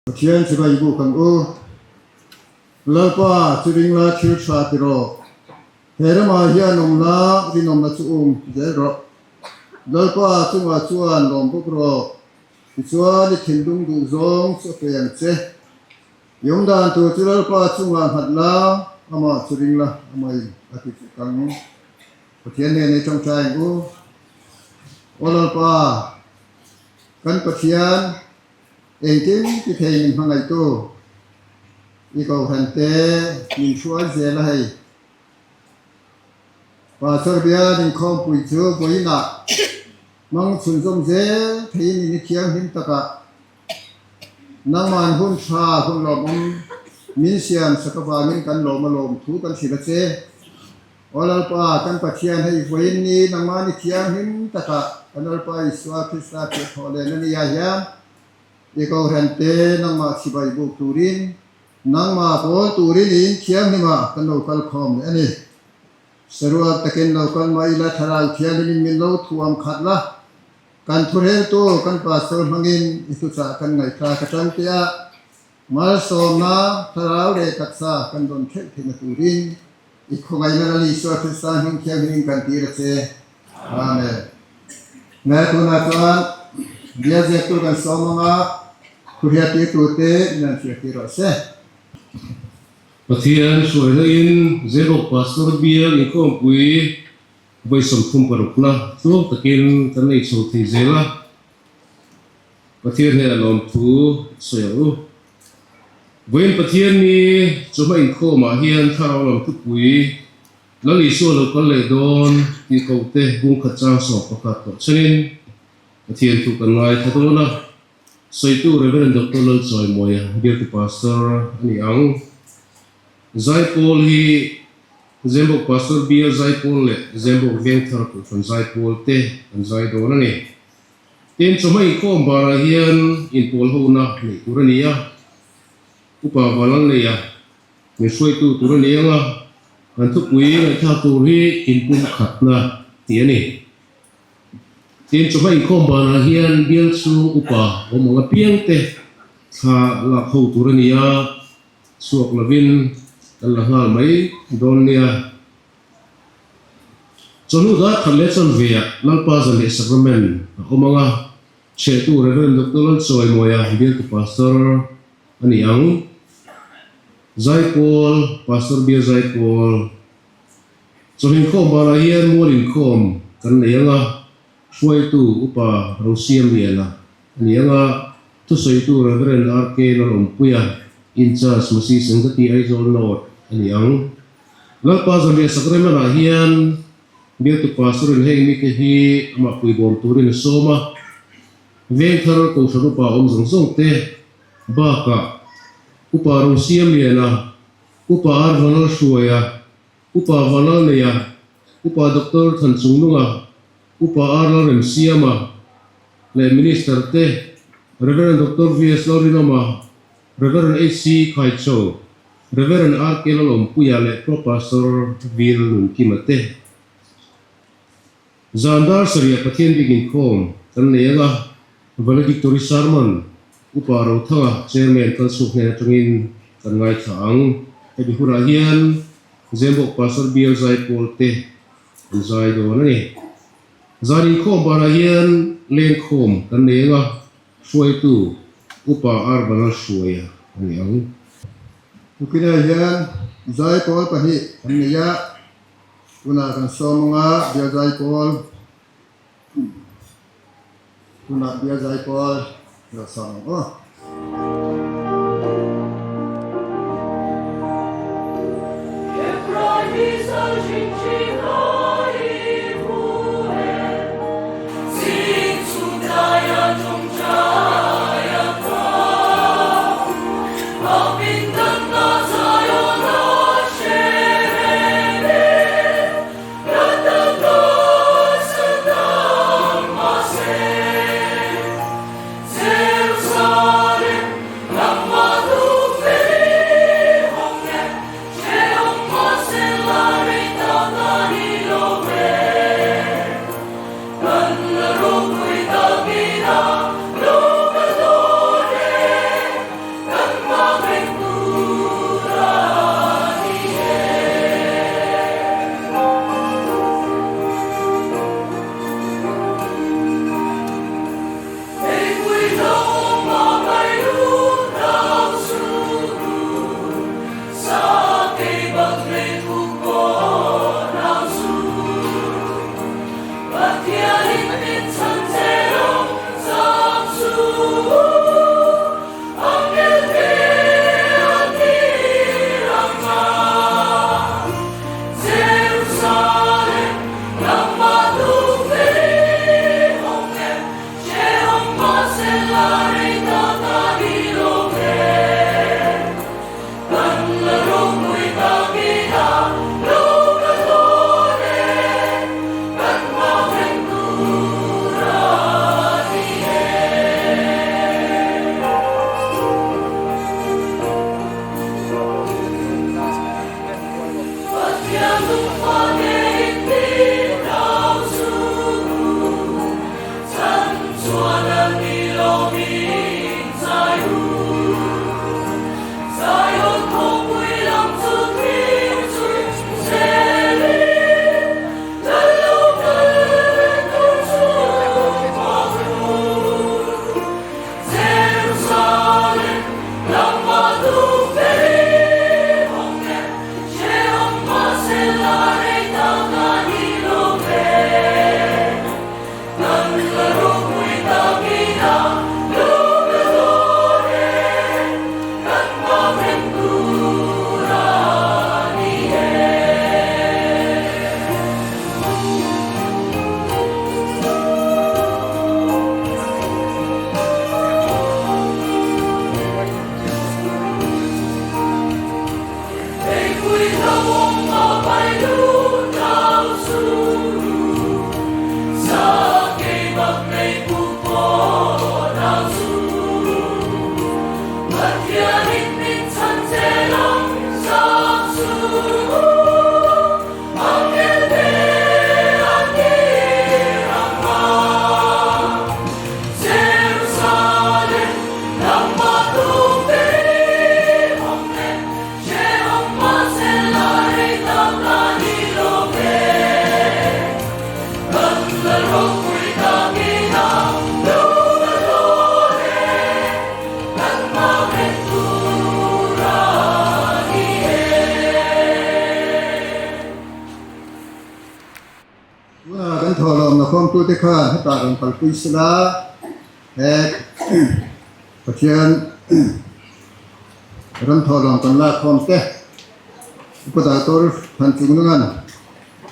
Pathian chibai buk ang u. Lalpa, chu ring la thil tha ti rawh. He ramah hian awm la, rinawmna chu um zel rawh. Lalpa chungah chuan lawm bawk rawh. Tichuan i thinlung duh zawng chu a pe ang che. I awm dan tur chu Lalpa chungah nghat la, amah chu ring la, amahin a ti fek ang. Pathian nen i tawngtai ang u. Aw Lalpa, kan Pathian, Engkim ti thei min hmangaihtu i kohhran te min hruai zel a hei. Pastor bial inkhawmpui chu vawiinah hmang chhunzawm zel theiin in i thianghlim takah nangman hun tha hun lawmawm min siam sak avangin kan lawm a lawm thu kan hrilh a che. Aw Lalpa, kan Pathian hei vawiin ni nangmah ni thianghlim takah kan Lalpa Isua Krista thil thawh len a nia hian i kohhran te nangmah chhibai buk turin, nangmah pawl turin i in thianghlimah kan lo kal khawm leh a ni. Saruak takin lo kal mah ila Thlarau Thianghlimin min lo thuam khat la, kan thureltu kan Pastor hmangin i thuchah kan ngaihthla ka tang teh a, Malsawmna thlarau leh taksa kan rawn thleuh theihna turin i khawngaihna Lal Isua Krista hming thianghlim kan tir a che. Amen. Ngai tunah chuan Bial ziaktu kan sawm anga thuhriat tir turte min han hriat tir rawh se. Pathian hruaina in Zebok Pastor Bial inkhawmpui vawi 36 na tluang takin kan nei chho thei zel a. Pathian hnenah lawmthu sawi ang u. Vawiin Pathian ni chawhma inkhawmah hian thlarau lam thupui Lal Isua lo kal leh dawn tih kohte bung khat chang 11 tawh chenin Pathian thu kan ngaithla dawn a. Sawitu Rev. Doctor Lalchawimawia bialtu Pastor a ni ang. Zaipawl hi Zembawk Pastor Bial Zaipawl leh Zembawk Vengthar Kohhran Zaipawl te an zai dawn a ni. Tin, chawhma inkhawm barah hian inpawl hona neih tur a ni a, Upa Valalneia min hruaitu tur a ni ang a, kan thupui ngaihthlak tur hi inpumkhatna tih a ni. Tin, chawhma inkhawm banah hian bial chhung upa awm ang apiangte thla lak ho tur a ni a, chhuak lovin kan la nghal mai dawn nia. Chawhnu dar khat leh chuan veah Lalpa zan leh Sacrament a awm ang a, chhehtu Rev. Doctor Lalchawimawia bialtu Pastor a ni ang. Zaipawl, Pastor Bial Zaipawl. Chawhlinkhawm banah hian mual inkhawm kan nei ang a, hruaitu Upa Rosiamliana a ni ang a, thusawitu Rev. RK Lalawmpuia, In-charge Masi Sangati Aizawl North a ni ang. Lalpa Zanriah Sacrament-ah hian bialtu Pastor-in heng mite hi amah puibawm turin a sawm a, Vengthar Kohhran Upa awm zawng zawng te bakah Upa Rosiamliana, Upa Arvanlalhruaia, Upa Vanlalneia, Upa Doctor Thanchungnunga, Upa R Lalremsiama leh Minister te Rev. Doctor VS Lalrinawma, Rev. HC Khaicho, Rev. RK Lalawmpuia leh Pro Pastor Vil Nunkima te. Zan dar sarih Pathian bik inkhawm kan nei ang a, Valedictory Sermon Upa Rothanga Chairman kalchhuak hnen atangin kan ngaithla ang. Hemi hunah hian Zembawk Pastor Bial Zaipawl te an zai dawn a ni. Zan inkhawm banah hian lengkhawm kan nei ang a, Hruaitu Upa Arvanal Hruaia a ni ang. Tukina hian zaipawl pahnih kan nei a, tunah kan sawm ang a, bial zaipawl, tunah bial zaipawl lo sawm ang aw. khawmtute khan hetah rawn kalpui sela he Pathian ram thawhlawm kan lak khawm te Upa Doctor Thanchungnunga'n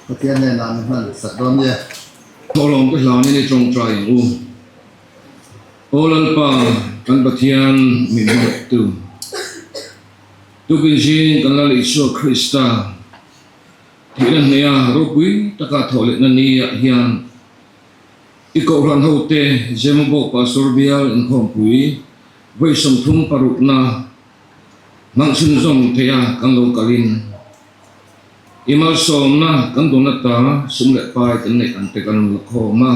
Pathian hnenah min hman sak dawn nia. Thawhlawm ka hlanin i tawngtai ang u. Aw Lalpa, kan Pathian min hmangaihtu. Tukin zing kan Lal Isua Krista thihna hneia ropui taka thawh lehna niah hian i Kohhran hote Zemabawk Pastor Bial inkhawmpui vawi 36 na hmang chhunzawm theia kan lo kalin i malsawmna kan dawn ata sum leh pai kan neih ang te kan la khawm a.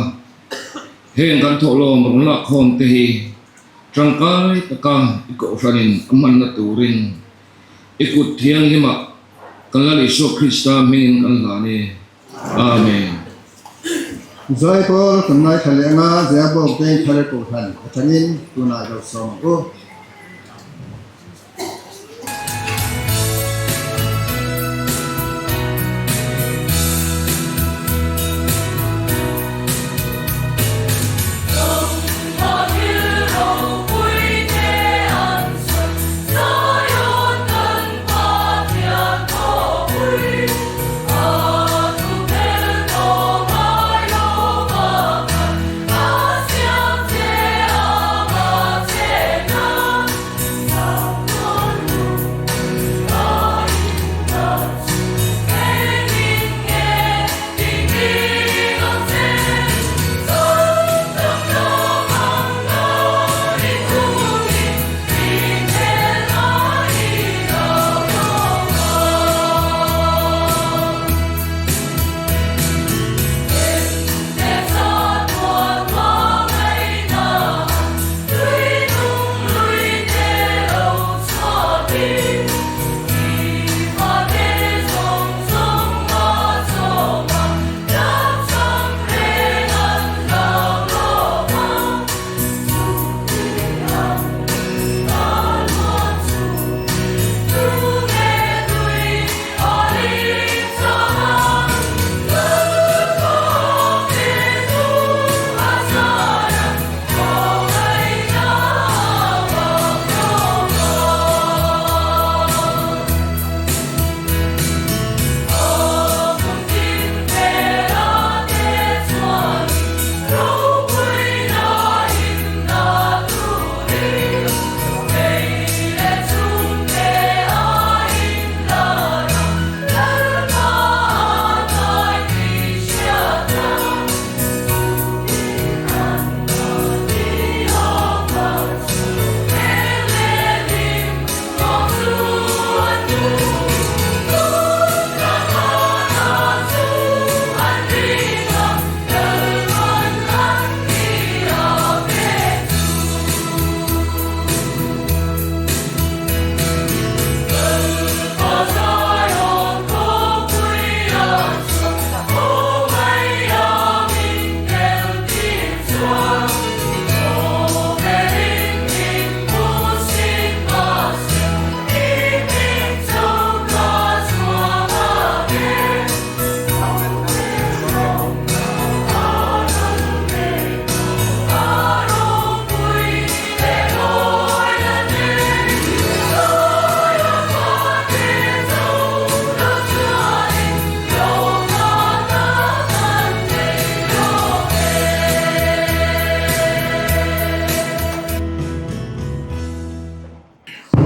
Heng kan thawhlawm rawn lakkhawm te hi tangkai taka i kohhranin a hmanna turin i kut thianghlimah kan Lal Isua Krista hmingin kan hlan e. Amen. Zaipawl kan ngaithla leh anga Zeabawk Veng Thar Kohhran atangin tunah lo sawm ang u.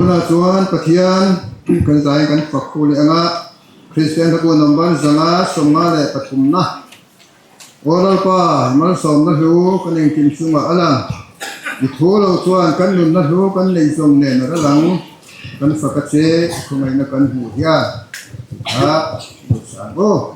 Tunah chuan Pathian kan zaiin kan fak hu leh ang a, Kristian hlabu number 503 na Aw Lalpa, malsawmna hlu kan engkim chungah a lang. I thu lo chuan kan nunna hlu kan nei zawng nen a ral ang. Kan fak a che, i khawngaihna kan hmuh hian a lo sang aw.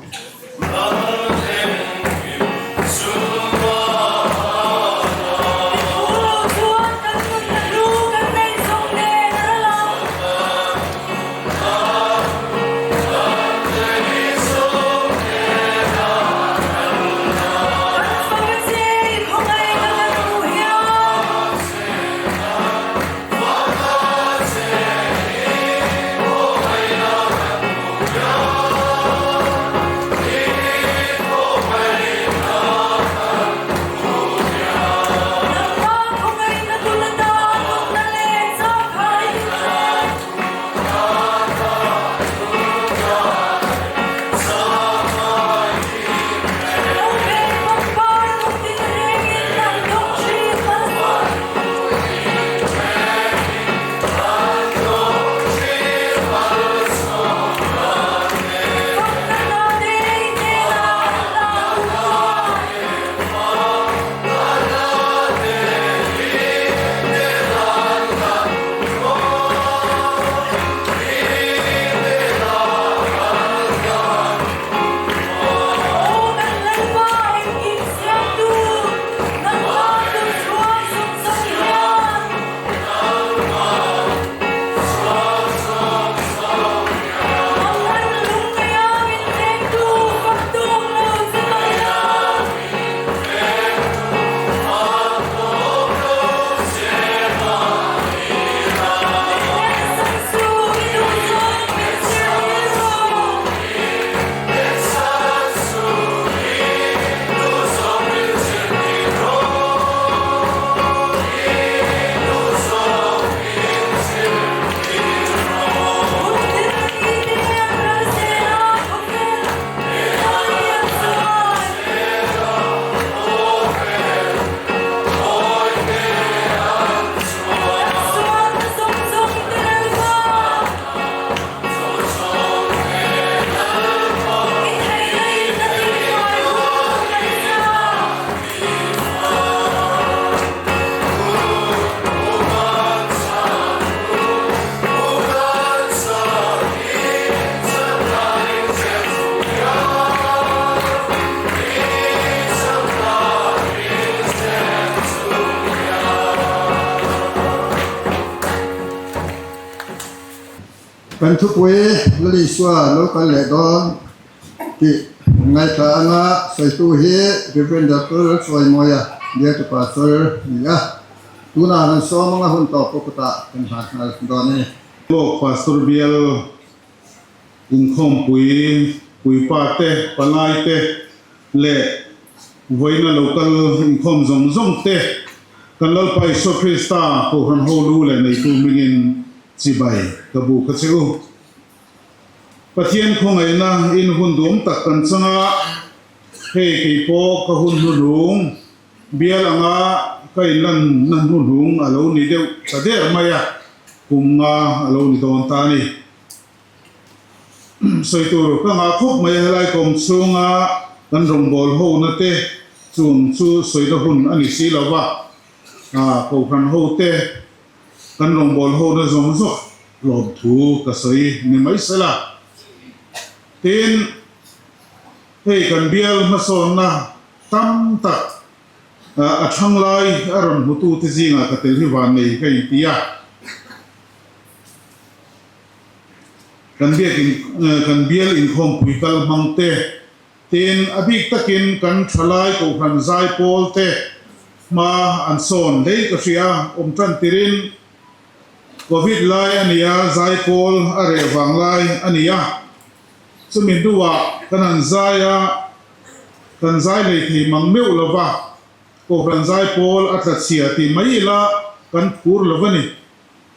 Kan thupui Lal Isua lo kal leh dawn tih ngaithla anga sawitu hi Rev. Doctor Lalhruaimawia Bialtu Pastor a ni a. Tunah kan sawm anga hun tawp pawh kutah kan hlan nghal dawn a ni. Lawk Pastor Bial inkhawmpui puipa te, palai te leh vawiina lo kal inkhawm zawng zawng te kan Lalpa Isua Krista Kohhran ho lu leh neitu hmingin chibai ka bu kha che u. Pathian khawngaihna in hun duam tak kan chang a, hei kei pawh ka hun hnuhnung bial anga ka inlanna hnuhnung a lo ni deuh ta der mai a, kum nga a lo ni dawn ta a ni. Sawi tur ka ngah khawp mai a, helai kawm chhunga kan rawngbâwl hona te chung chu sawina hun a ni si lo va, Kohhran hote kan rawngbâwl hona zawng zawk lawmthu ka sawi ni mai sela. Tin, hei kan bial hmasawnna tam tak a thanglai a rawn hmutute zingah ka tel hi vannei ka inti a. Kan biakin kan bial inkhawmpui kal hmang te, tin a bik takin kan thalai kohhran zai pawl te hma an sawn hlei ka hria, awm tan tirin Covid lai a nia, zai pawl a reh vang lai a ni a, chumi hnuah kan han zai a, kan zai lei thei mang meuh lova, kohhran zai pawl a tla chhia tih mai ila kan phur lo va ni.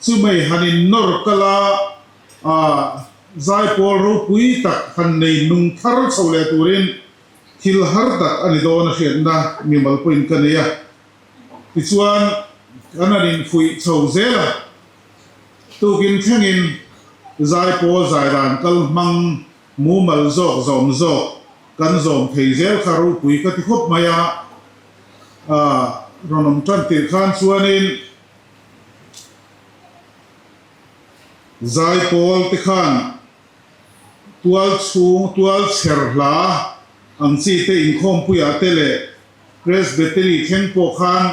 Chumei han in nawr kal a, a zaipawl ropui tak han nei nung thar chho leh turin thil har tak a ni dawn a hriatna mimal pawhin ka nei a. Tichuan, kan han infuih chho zel a, tukin thlengin zaipawl zaidan kal hmang mumal zawk zawm zawk kan zawm thei zel kha ropui ka ti khawp mai a, a rawn awm tan tirh khan chuanin, Zaipawl te khan tual chhung tual chher hla ang chi te inkhawmpuiah te leh Presbytery thleng pawh khan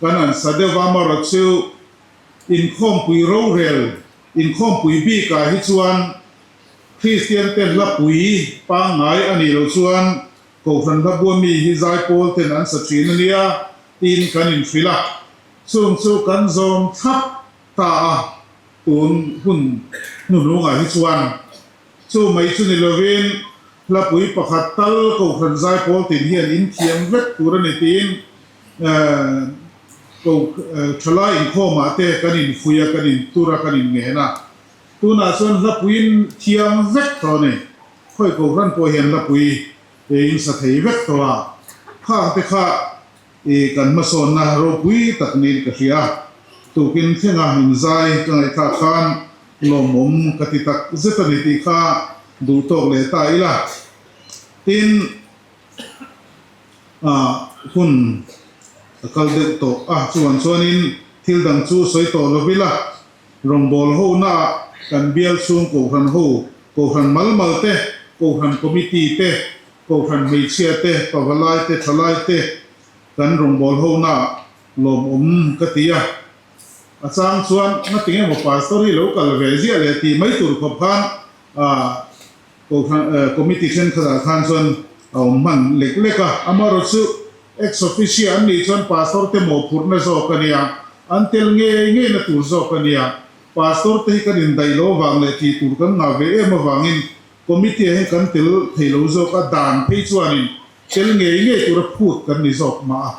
kan an sa deuh va, amaherawh chu inkhawmpui rorel inkhawmpui bikah hi chuan Kristian te hlapui pangngai a nih loh chuan Kohhran hlabua mi hi zaipawl ten an sa thin a nia tiin kan inhrilh a. Chung chu kan zawm thlap ta a, tun hun hnuhnungah hi chuan chu mai chu ni lovin hlapui pakhat tal Kohhran zaipawl tin hian in thiam vek tur a ni tiin ko thalai inkhawmah te kan infuih a, kan intur a, kan inngen a. Tunah chuan hlapuiin thiam vek tawh a ni. Khawi Kohhran pawh hian hlapui in sa thei vek tawh a, khang te kha I kan hmasawnna ropui tak niin ka hria. Tukin thlenga inzai ka ngaihthlak khan lawmawm ka ti tak zet a ni tih kha duh tawk leh ta ila. Tin, ah hun a kal deuh tawh a, chuan chuanin thil dang chu sawi tawh lo ila, rawngbâwl honaah kan bial chhung Kohhran ho, Kohhran mal mal te, Kohhran Committee te, Kohhran hmeichhia te, pavalai te, thalai te kan rawngbâwl hona lawmawm ka ti a. A chang chuan ngatinge emaw pastor hi lo kal ve ziah leh tih mai tur khawp khan Kohhran committee thenkhatah khan chuan a awm hman lek lek a. Amaherawhchu chu ex officio an nih chuan pastor te mawhphurhna zawk a nia, an tel ngei ngeina tur zawk a nia. Pastor te hi kan indaih lo avang leh tih tur kan ngah ve em avangin Committee ah hian kan tel thei lo zawk a, dan phei chuanin tel ngei ngei tura phut kan ni zawk mah a,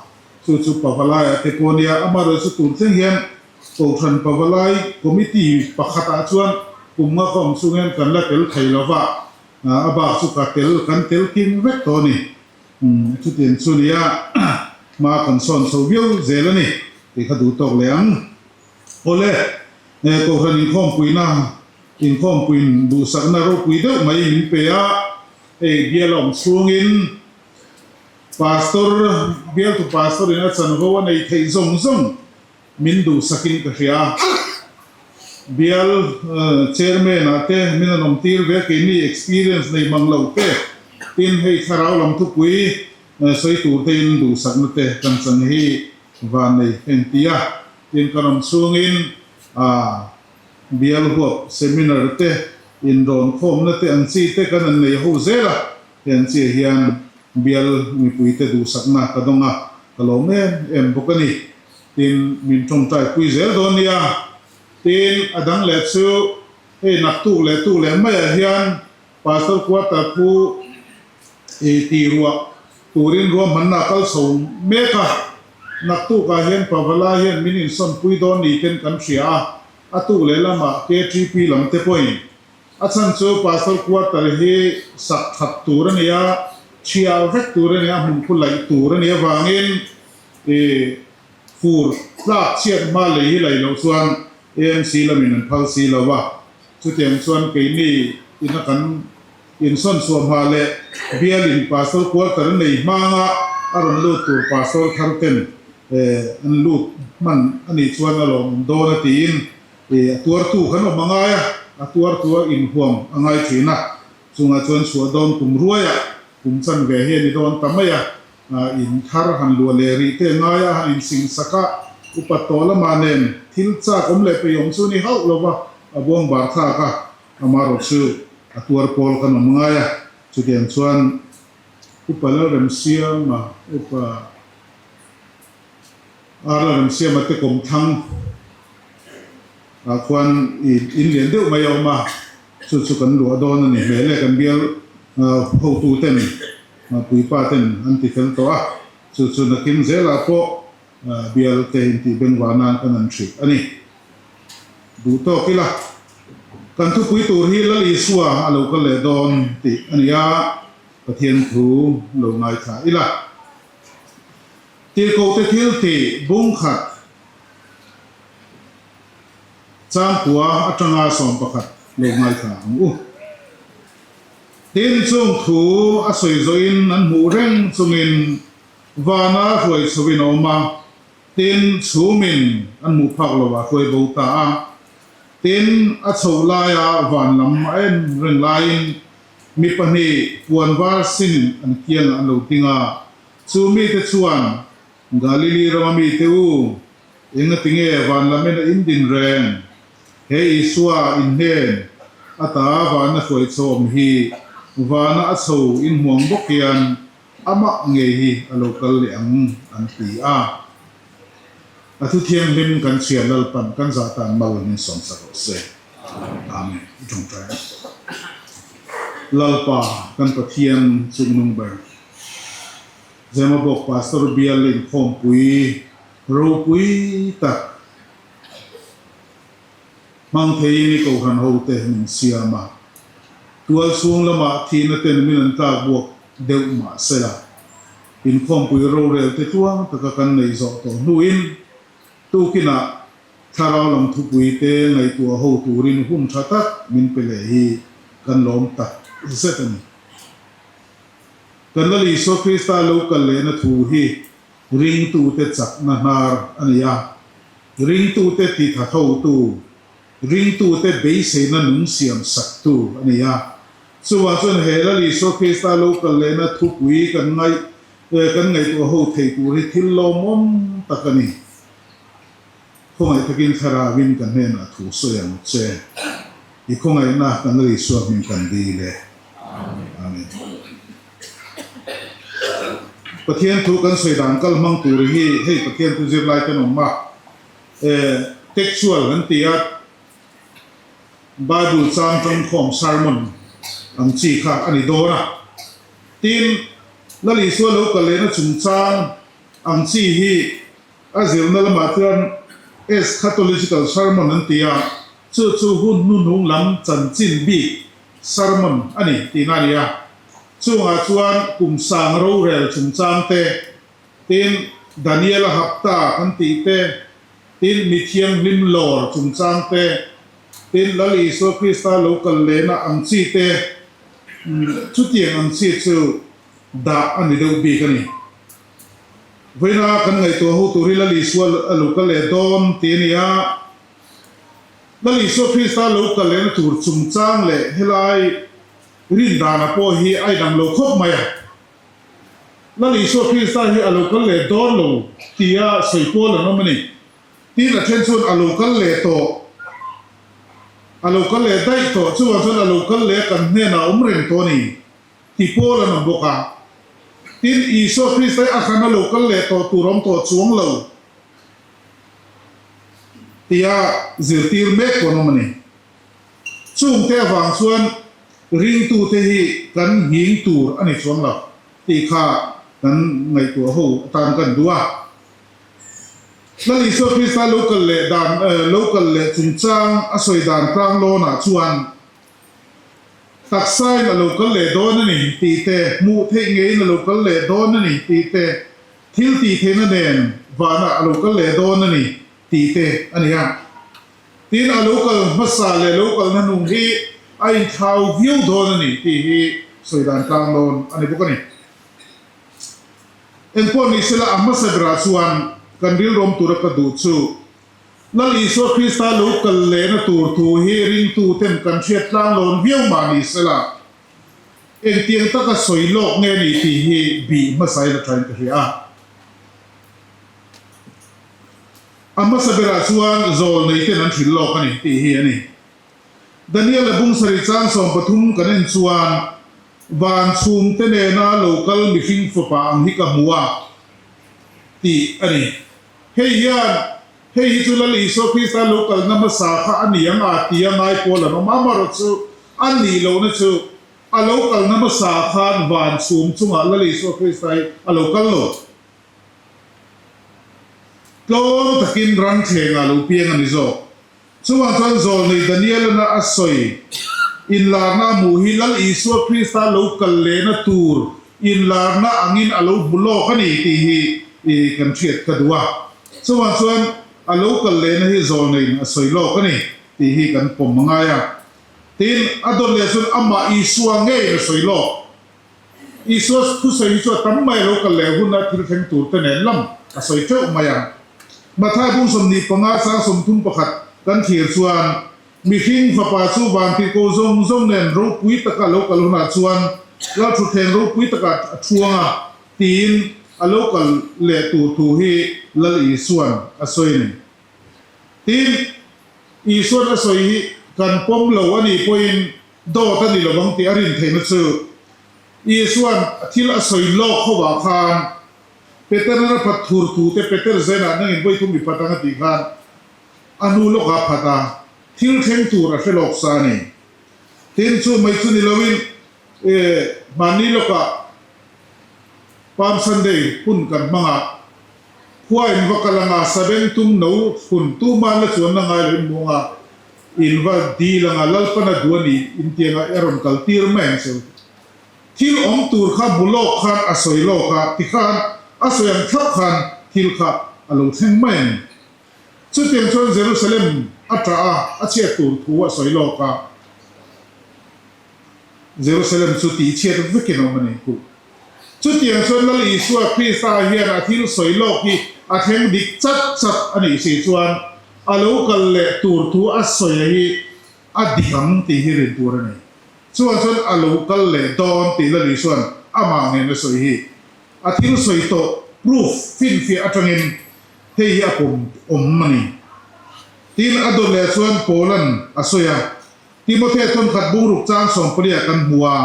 chu chu Pavalai ah te pawh nia, amaherawh chu tun thleng hian Kohhran Pavalai Committee pakhat ah chuan kum nga ka awm chung hian kan la tel thei lo va, a bak chu ka tel kan tel kim vek tawh a ni. Chutiang chu nia hma kan sawn chho viau zel a ni tih kha duh tawk leh ang. Awle, Kohhran inkhawmpuina Inkhawmpuiin duhsakna ropui deuh mai min pe a, hei bial a awm chhungin Pastor, bialtu Pastor in a chanvo a nei theih zawng zawng min duhsakin ka hria a. Bial Chairman ah te min an awm tir ve, keini experience nei mang lo te, tin hei thlarau lam thupui sawi tur te in duhsakna te kan chan hi van nei heng ti a, tin kan awm chhungin ah. Bial huap seminar te, inrawn khawmna te ang chi te kan an nei ho zel a, heng chiah hian bial mipuite duhsakna ka dawng a, ka lawm em em bawk a ni. Tin, min tawngtai pui zel dawn nia. Tin, a dang leh chu hei naktuk leh tuk leh maiah hian Pastor quarter khu i ti ruah turin ruahmanna a kal chho mek a, naktukah hian Pavala hian min insawnpui dawn ni ten kan hria a, a tuk leh lamah KTP lam te pawhin a chhan chu Pastor quarter hi sak that tur a ni a, chhia vek tur a ni a, hmun khu laih tur a nih avangin i fur tlak chhiat hma lei hi laih loh chuan AMC lamin an phal si lo a. Chutiang chuan keini ina kan insawn chhuah hma leh bialin Pastor quarter nei hmanga a rawn lut tur Pastor thar ten an lut hman a nih chuan a lawmawm dawn a tiin a tuartu kan awm a ngai a, a tuartu a inhuam a ngai thin a. Chungah chuan chhuah dawn kum ruaiah kum chanve hi a ni dawn ta mai a, In thar han luah leh rih te ngai a, han insing sak a, upat tawh lamah nen thil chak awm leh peih awm chu ni hauh lo va, a buang bar thlak a, amarawh chu a tuar pawl kan awm ngai a, chutiang chuan upa Lalremsiama, upa Ar Lalremsiama te kawmthlang ah khuan in lian deuh mai a awm a, chu chu kan luah dawn a ni hmel e, kan bial hotu ten Puipa ten an ti fel tawh a, chu chu nakin zelah pawh bial te intih bengva nan kan an hrih a ni. Duh tawk ila, kan thupui tur hi Lal Isua a lo kal leh dawn tih a ni a, Pathian thu lo ngaithla ila. Tirhkohte thil tih bung khat changkua atanga 11 lo ngaithla ang u. Tin, chung thu a sawi zawhin an hmuh reng chungin vana hruai chhoin a awm a, tin, chhumin an hmuh phak lo a hruai bo ta a. Tin, a chhoh laia van lam a en reng laiin mi pahnih puan var sinin an kiangah an lo ding a, chu mite chuan, Galili rama mite u, engatinge van lamin a indin reng? He Isua inhnen ata vana hruai chhawm hi vana a chho inhmuang bawk hian amah ngei hi a lo kal leh ang an ti a. A thu thianghlim kan chhiar Lalpan kan zah tan mal min sawmsak rawh se. Amen. I tawngtai ang. Lalpa kan Pathian chungnung ber. Zemabawk Pastor Bial inkhawmpui ropui tak Hmang theiin i kohhran hote min siam a, tual chhung lamah thihna ten min an tlak buak deuh mah sela, inkhawmpui rorel te tluang taka kan neih zawh tawh hnuin tukinah thlarau lam thupui te ngaihtuah ho turin hun tha tak min pe leh hi kan lawm tak zet a ni. Kan Lal Isua Krista lo kal lehna thu hi Ringtute chakna hnar a ni a, ringtute tithathotu, ringtute beiseina nung siam saktu a ni a. Chuvang chuan he Lal Isua Krista lo kal lehna thupui kan ngaih kan ngaihtuah ho thei tur hi thil lawmawm tak a ni. Khawngaih takin Thlarauin ka hnenah thu sawi ang che. I khawngaihna kan Lal Isua hming kan dil e. Amen. Pathian thu kan sawi dan kal hmang tur hi hei Pathian thu zirlai kan awm a, textual kan ti a, Bible chang tangkhawm sermon ang chi kha a ni dawn a. Tin, Lal Isua lo kal lehna chungchang ang chi hi a zirna lamah chuan eschatological sermon an ti a, chu chu hun hnuhnung lam chanchin bik sermon a ni tihna a ni a. Chungah chuan kum sang rorel chungchang te, tin Daniela hapta kan tih te, tin mi thianghlim lawr chungchang te, tin Lal Isua Krista lo kal lehna ang chi te, chutiang ang chi chu dah a ni deuh bik a ni. Vawiina kan ngaihtuah ho tur hi Lal Isua a lo kal leh dawn tih a ni a. Lal Isua Krista lo kal lehna tur chungchang leh helai Rin dana pawh hi a inang lo khawp mai a. Lal Isua Krista hi a lo kal leh dawn lo tia sawi pawl an awm a ni. Tin a then chuan a lo kal leh tawh. A lo kal leh daih tawh, chuvang chuan a lo kal leh kan hnenah awm reng tawh a ni ti pawl an awm bawk a. Tin, Isua Krista hi a hran a lo kal leh tawh tur awm tawh chuang lo tia zirtir mek pawh an awm a ni. Chungte avang chuan ringtute hi kan nghing tur a ni chuang lo tih kha kan ngaihtuah ho atan kan duh a. Lal Isua Krista lo kal leh dan lo kal leh chungchang a sawi dan tlang lawnah chuan taksain a lo kal leh dawn a ni tih te, hmuh theih ngeiin a lo kal leh dawn a ni tih te, thil tih theihna nen vanah a lo kal leh dawn a ni tih te a ni a. Tin, a lo kal hmasa leh lo kalna hnung hi a inthlau viau dawn a ni tih hi sawi dan tlang lawn a ni bawk a ni. Engpawh ni sela a hmasa berah chuan kan rilrawm tura ka duh chu Lal Isua Krista lo kal lehna tur thu hi ringtuten kan hriat tlang lawn viau mah ni sela engtiang taka sawi lawk nge ni tih hi bih hmasa ila thain ka hria a. A hmasa berah chuan zawl neiten an hrilh lawk a ni tih hi a ni. Daniel-a bung sarih chang 13 kan en chuan van chhungte nena lo kal mihring fapa ang hi ka hmu a tih a ni. Hei hian hei hi chu Lal Isua Krista lo kalna hmasa kha a ni ang a ti a ngai pawl an awm a, amaherawhchu a nih lohna chu a lo kalna hmasa khan van chhung chungah Lal Isua Krista hi a lo kal lo. Tlawm takin rangthlengah lo piang a ni zawk. Chuvang chuan zawlnei Daniel-ana a sawi inlarna a hmuh hi Lal Isua Krista lo kal lehna tur inlarna angin a lo hmu lawk a ni tih hi kan hriat ka duh a. Chuvang chuan a lo kal lehna hi zawlneiin a sawi lawk a ni tih hi kan pawm a ngai a. Tin, a dawt leh chuan amah Isua ngeiin a sawi lawk. Isua thusawi hi chu a tam mai lo kal leh huna thil thleng tur te nen lam a sawi teuh mai ang. Mathai bung 25 sang 31 kan thlir chuan mihring fapa chu vantirhko zawng zawng nen ropui taka lo kal hunah chuan Lalthutthleng ropui takah a thuang a tiin a lo kal leh tur thu hi Lal Isua'n a sawi a ni. Tin, Isua'n a sawi hi kan pawm lo a nih pawhin Dawt a ni lo vang tih a rin theihna chu Isua'n thil a sawi lawk hovah khan Peter-an a phat thur thu te Peter zenah nangin vawi thum i phat ang a tih khan a hnu lawkah a phat a, thil thleng tur a hre lawk sa a ni. Tin, chu mai chu ni loin hmanni lawkah Palm Sunday hun kan hmang a, khua in va kal ang a, sabeng tum no hun tuman la chuan na ngai lo in hmuh ang a, In va dil anga Lalpana duh a nih in ti anga i rawn kal tir mai ang chu. Thil awm tur kha hmu lawk khan a sawi lawk a, tikhan a sawi ang thlap khan thil kha a lo thleng mai a ni. Chutiang chuan Jerusalem a tah a, a chhiat tur thu a sawi lawk a, Jerusalem chu tihchhiat vekin a awm a ni kulh. Chutiang chuan Lal Isua Krista hian a thil sawi lawk hi a thleng dik chat chat a nih si chuan a lo kal leh tur thu a sawi a hi a dik ang tih hi rin tur a ni. Chuan chuan a lo kal leh dawn tih Lal Isua'n amah ngei na sawi hi a thil sawi tawh proof finfiah atangin hei hi a pawm awm a ni. Tin, a dawt leh chuan Paula'n a sawi a, Timothea thawnkhat bungruk chang 14 ah kan hmu a,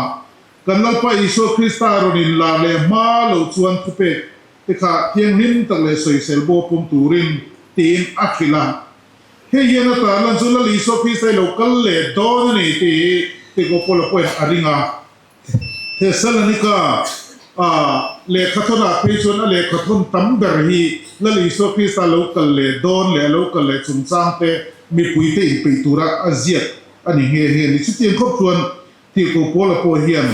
Kan Lalpa Isua Krista rawn inlar leh hma loh chuan thupek te kha thianghlim tak leh sawisel bo pawm turin tiin a hrilh a. Hei hian a tarlan chu Lal Isua Krista hi lo kal leh dawn a ni tih hi Tikopola pawhin a ring a. Thessalonika a lehkhathawnah phei chuan a lehkhathawn tam ber hi Lal Isua Krista lo kal leh dawn leh a lo kal leh chungchang te mipuite inpeih tura a ziak a ni nghe nghe a ni. Chutiang khawp chuan Tirhkoh Paula pawh hian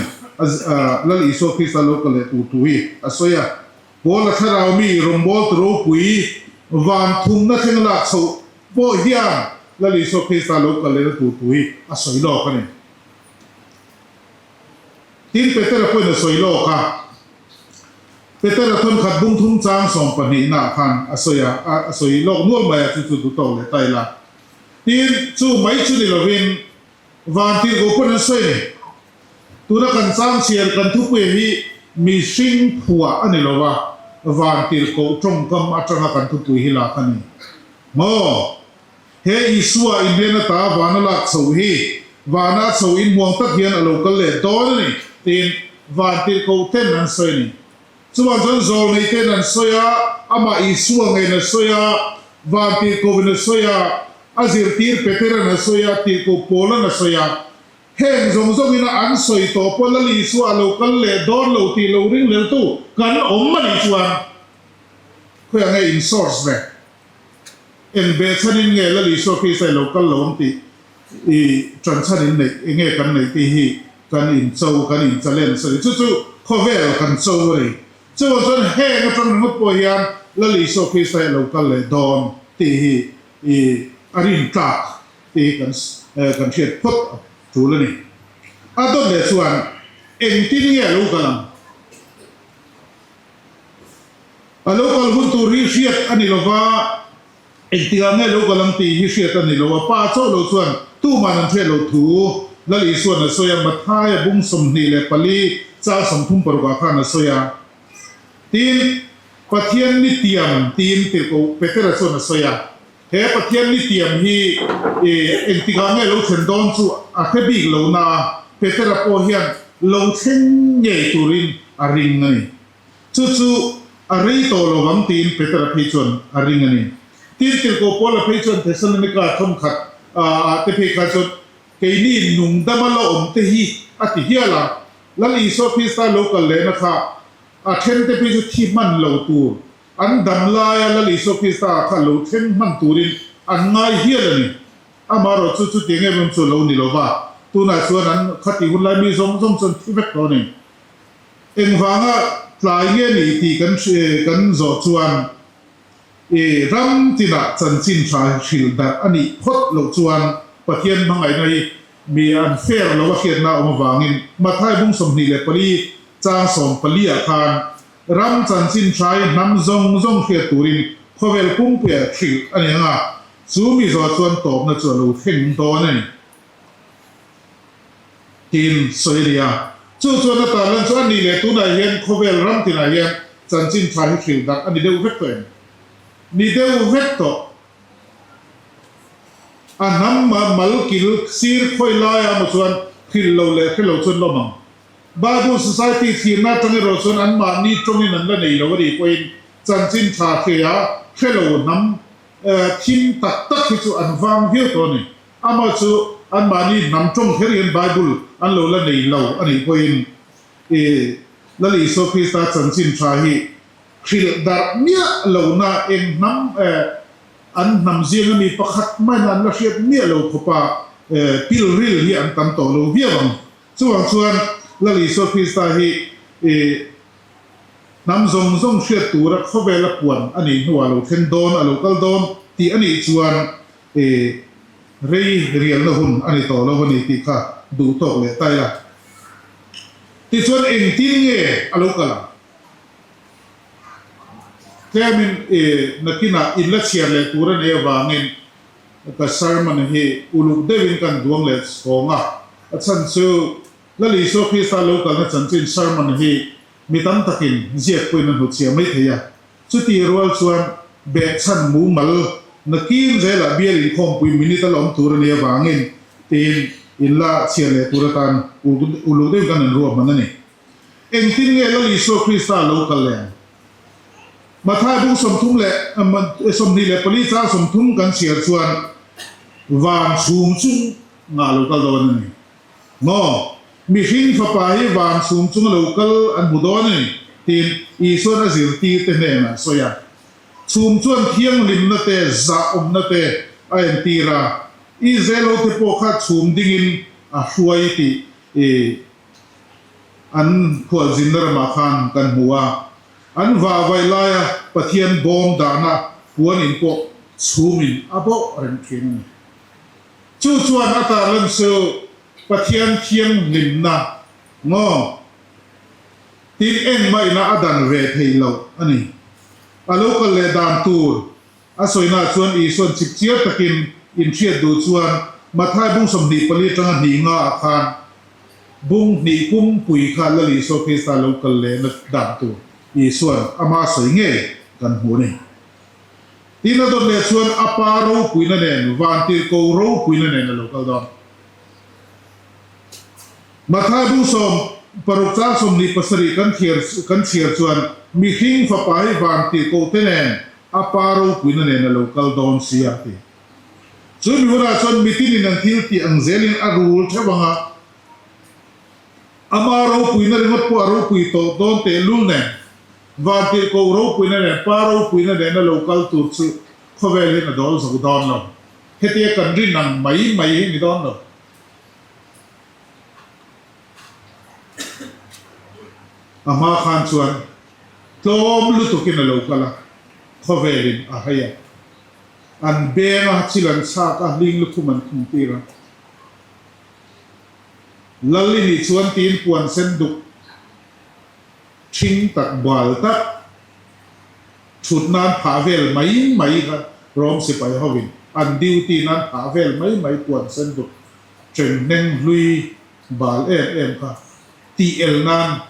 Lal Isua Krista lo kal leh tur thu hi a sawi a. Paula thlarau mi rawngbawltu ropui van thumna thleng lak chhoh pawh hian Lal Isua Krista lo kal lehna tur thu hi a sawi lawk a ni. Tin, Petera pawhin a sawi lawk a. Petera thawnkhat bung thum chang sawmpahnihnaah khan a sawi a, a sawi lawk nual mai a, chu chu duhtawk leh ta ila. Tin, chu mai chu ni lovin Van tirhkoh pawn an sawi ni. Tuna kan changchhiar kan thupuia hi mihring phuah a ni lo va, van tirhkoh tawngkam atanga kan thupui hi lak a ni. Maw? He Isua inhnen ata vana lak chho hi vana chho in muang tak hian a lo kal leh dawn a ni, tiin vantirhkoh ten an sawi a ni. Chuvang chuan zawlnei ten an sawi a, amah Isua ngeiin a sawi a, vantirhkohin a sawi a, a zirtir Petera'n a sawi a, tirhkoh Paula'n a sawi a. Heng zawng zawngin a an sawi tawh pawh Lal Isua a lo kal leh dawn lo tih lo ringleltu kan awm a nih chuan khawiah nge in source ve? Eng beh chhanin nge Lal Isua Krista i lo kal lo ang tih i ṭan chhan in neih, eng nge kan neih tih hi kan in cho, kan in challenge a ni. Chu chu khawvel kan cho a ni. Chuvang chuan heng aṭang ringawt pawh hian Lal Isua Krista hi a lo kal leh dawn tih hi i a rintlak tih hi kan kan hriat phawt ṭul a ni. A dawt leh chuan engtin nge a lo kal ang? A lo kal hun tur hi hriat a ni lo va, engtikah nge lo kal ang tih hi hriat a ni lo. A pa chauh lo chuan tuman an hriat loh thu Lal Isua'n a sawi a, Mathaia bung 24 chal 36 ah khan a sawi a. Tin, Pathian ni tiam tiin tirhkoh Petera chuan a sawi a. He Pathian ni tiam hi engtikah nge lo thlen dawn chu a hre bik lo na a, Petera pawh hian lo thleng ngei turin a ring a ni. Chu chu a rei tawh lo vang tiin Petera phei chuan a ring a ni. Tin, tirhkoh Paula phei chuan Thessalonika thawmkhat ah te phei kha chuan keini nungdama la awm te hi a ti hial a, Lal Isua Krista lo kal lehna kha a then te phei chu thi hman lo tur An dam laia Lal Isua Krista kha lo thleng hman turin an ngai hial a ni. Amaherawh chu chutiang em em chu a lo ni lo va, tunah chuan an khati hun lai mi zawng zawng chuan thi vek tawh a ni. Engvanga tlai nge ni tih kan kan zawh chuan i ram tinah chanchin tha hrilh darh a nih phawt loh chuan Pathian hmangaihna hi mi an fair lo a hriatna a awm avangin Mathai bung 24 chang 14 ah khan Ram chanchin hrai hnam zawng zawng hriat turin khawvel pumpuia hrilh a ni ang a, chu mi zawh chuan tawpna chu a lo thleng dawn a ni tiin sawi a ni a. Chu chuan a tarlan chu a nih leh tunah hian khawvel ram tinah hian chanchin tha hi hrilh dak a ni deuh vek tawh em? Ni deuh vek tawh. A hnam mal kil sir khawi laia emaw chuan hrilh lo leh hre lo chuan lawm ang. Bible Society thlirna atang erawh chuan anmahni tawngin an la nei lo a nih pawhin chanchin tha hria hre lo hnam thim tak tak hi chu an vang viau tawh a ni. Amah chu anmahni hnam tawng kher hian Bible an lo la nei lo a nih pawhin i Lal Isua Krista chanchin tha hi hrilh darh miah lohna eng hnam an hnam zinga mi pakhat maiin an la hriat miah lo khawpa pilril hi an tam tawh lo viau ang. Chuvang chuan Lal Isua Krista hi i hnam zawng zawng hriat tura khawvela puan a nih hnuah a lo thleng dawn, a lo kal dawn tih a nih chuan i rei rialna hun a ni tawh lo a ni tih kha duh tawk leh ta ila. Tichuan engtin nge a lo kal ang? Tlemin i nakinah in la chhiar leh tur a nih avangin Ka sermon hi uluk deuhin kan duang leh chhawng a, a chhan chu Lal Isua Krista lo kalna chanchin sermon hi mi tam takin ziak pawhin a hnuchhiah mai thei a. Chutih rual chuan behchhan mumal nakin zelah bial inkhawmpui minute a la awm tur a nih avangin tiin inla chhiar leh tur atan uluk deuhin kan inruahman a ni. Engtin nge Lal Isua Krista lo kal leh ang? Mathai bung 34 chang 30 kan chhiar chuan van chhum chung ngah lo kal dawn a ni. Maw? Mihring fapa hi van chhum chunga lo kal an hmu dawn a ni tiin Isua'n a zirtirte hnenah a sawi a. Chhum chuan thianghlimna te, zahawmna te a entir a. Israel hote pawh kha chhum dingin a hruai tih i An khualzinna ramah khan kan hmu a, an vahvaih laia Pathian bawm dahna puan in pawh chhumin a bawh reng thin a ni. Chu chuan a tarlan chu Pathian thianghlimna ngaw tin engmah ina a dan ve theih loh a ni. A lo kal leh dan tur A sawinaah chuan Isua'n chipchiar takin inhriat duh chuan Mathai bung 24 atanga hnih nga ah khan bung hnih pumpui kha Lal Isua Krista lo kal lehna dan tur Isua'n ama sawi ngei kan hmu a ni. Tin a dawt leh chuan a pa ropuina nen vantirhko ropuina nen a lo kal dawn. Matthai bu 16 chang 27 kan thiar kan chhiar chuan mihring fapa hi vantirhko te nen a pa ropuina nen a lo kal dawn si a ti. Chu mi hunah chuan mitinin an thil tih ang zelin a rul theuh ang a, ama ropuina ringawt pawh a ropui tawh dawn tehlul nen, vantirhko ropuina nen pa ropuina nena lo kal tur chu khawvel hian a dawl zo dawn lo. Hetia kan rin ang mai mai hi ni dawn lo. A hma khan chuan tlawm lutukin a lo kal a, khawvelin a hai a. An beng a, chil an chhak a, hling lukhum an khum tir a. Lal i nih chuan tiin puan sen duk ṭhing tak bal tak ṭhut nan phah vel mai mai kha Rom sipai hovin an duty nan phah vel mai mai puan sen duk ṭeng hneng hlui bal em em kha tih el nan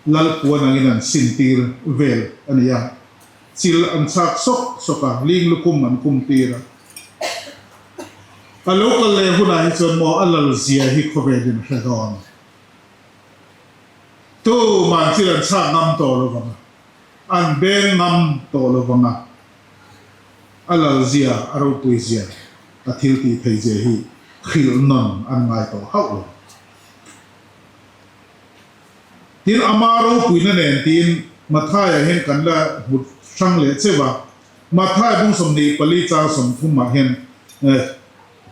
Lal puan angin an sin tir vel a ni a, chil an chhak sawk sawk a, ling lukhum an khum tir a. A lo kal leh hunah hi chuan maw a lal zia hi khawvelin a hre dawn. Tuman chil an chhak ngam tawh lo vang a, an beng ngam tawh lo vang a, a lal zia, a ropui zia, a thil tih thei zia hi hrilh nawn an ngai tawh hauh lo. Tin, ama ropuina nen tiin Matthai-ah hian kan la hmu hrang leh cheuh a. Matthai bung 24 chang 30 ah hian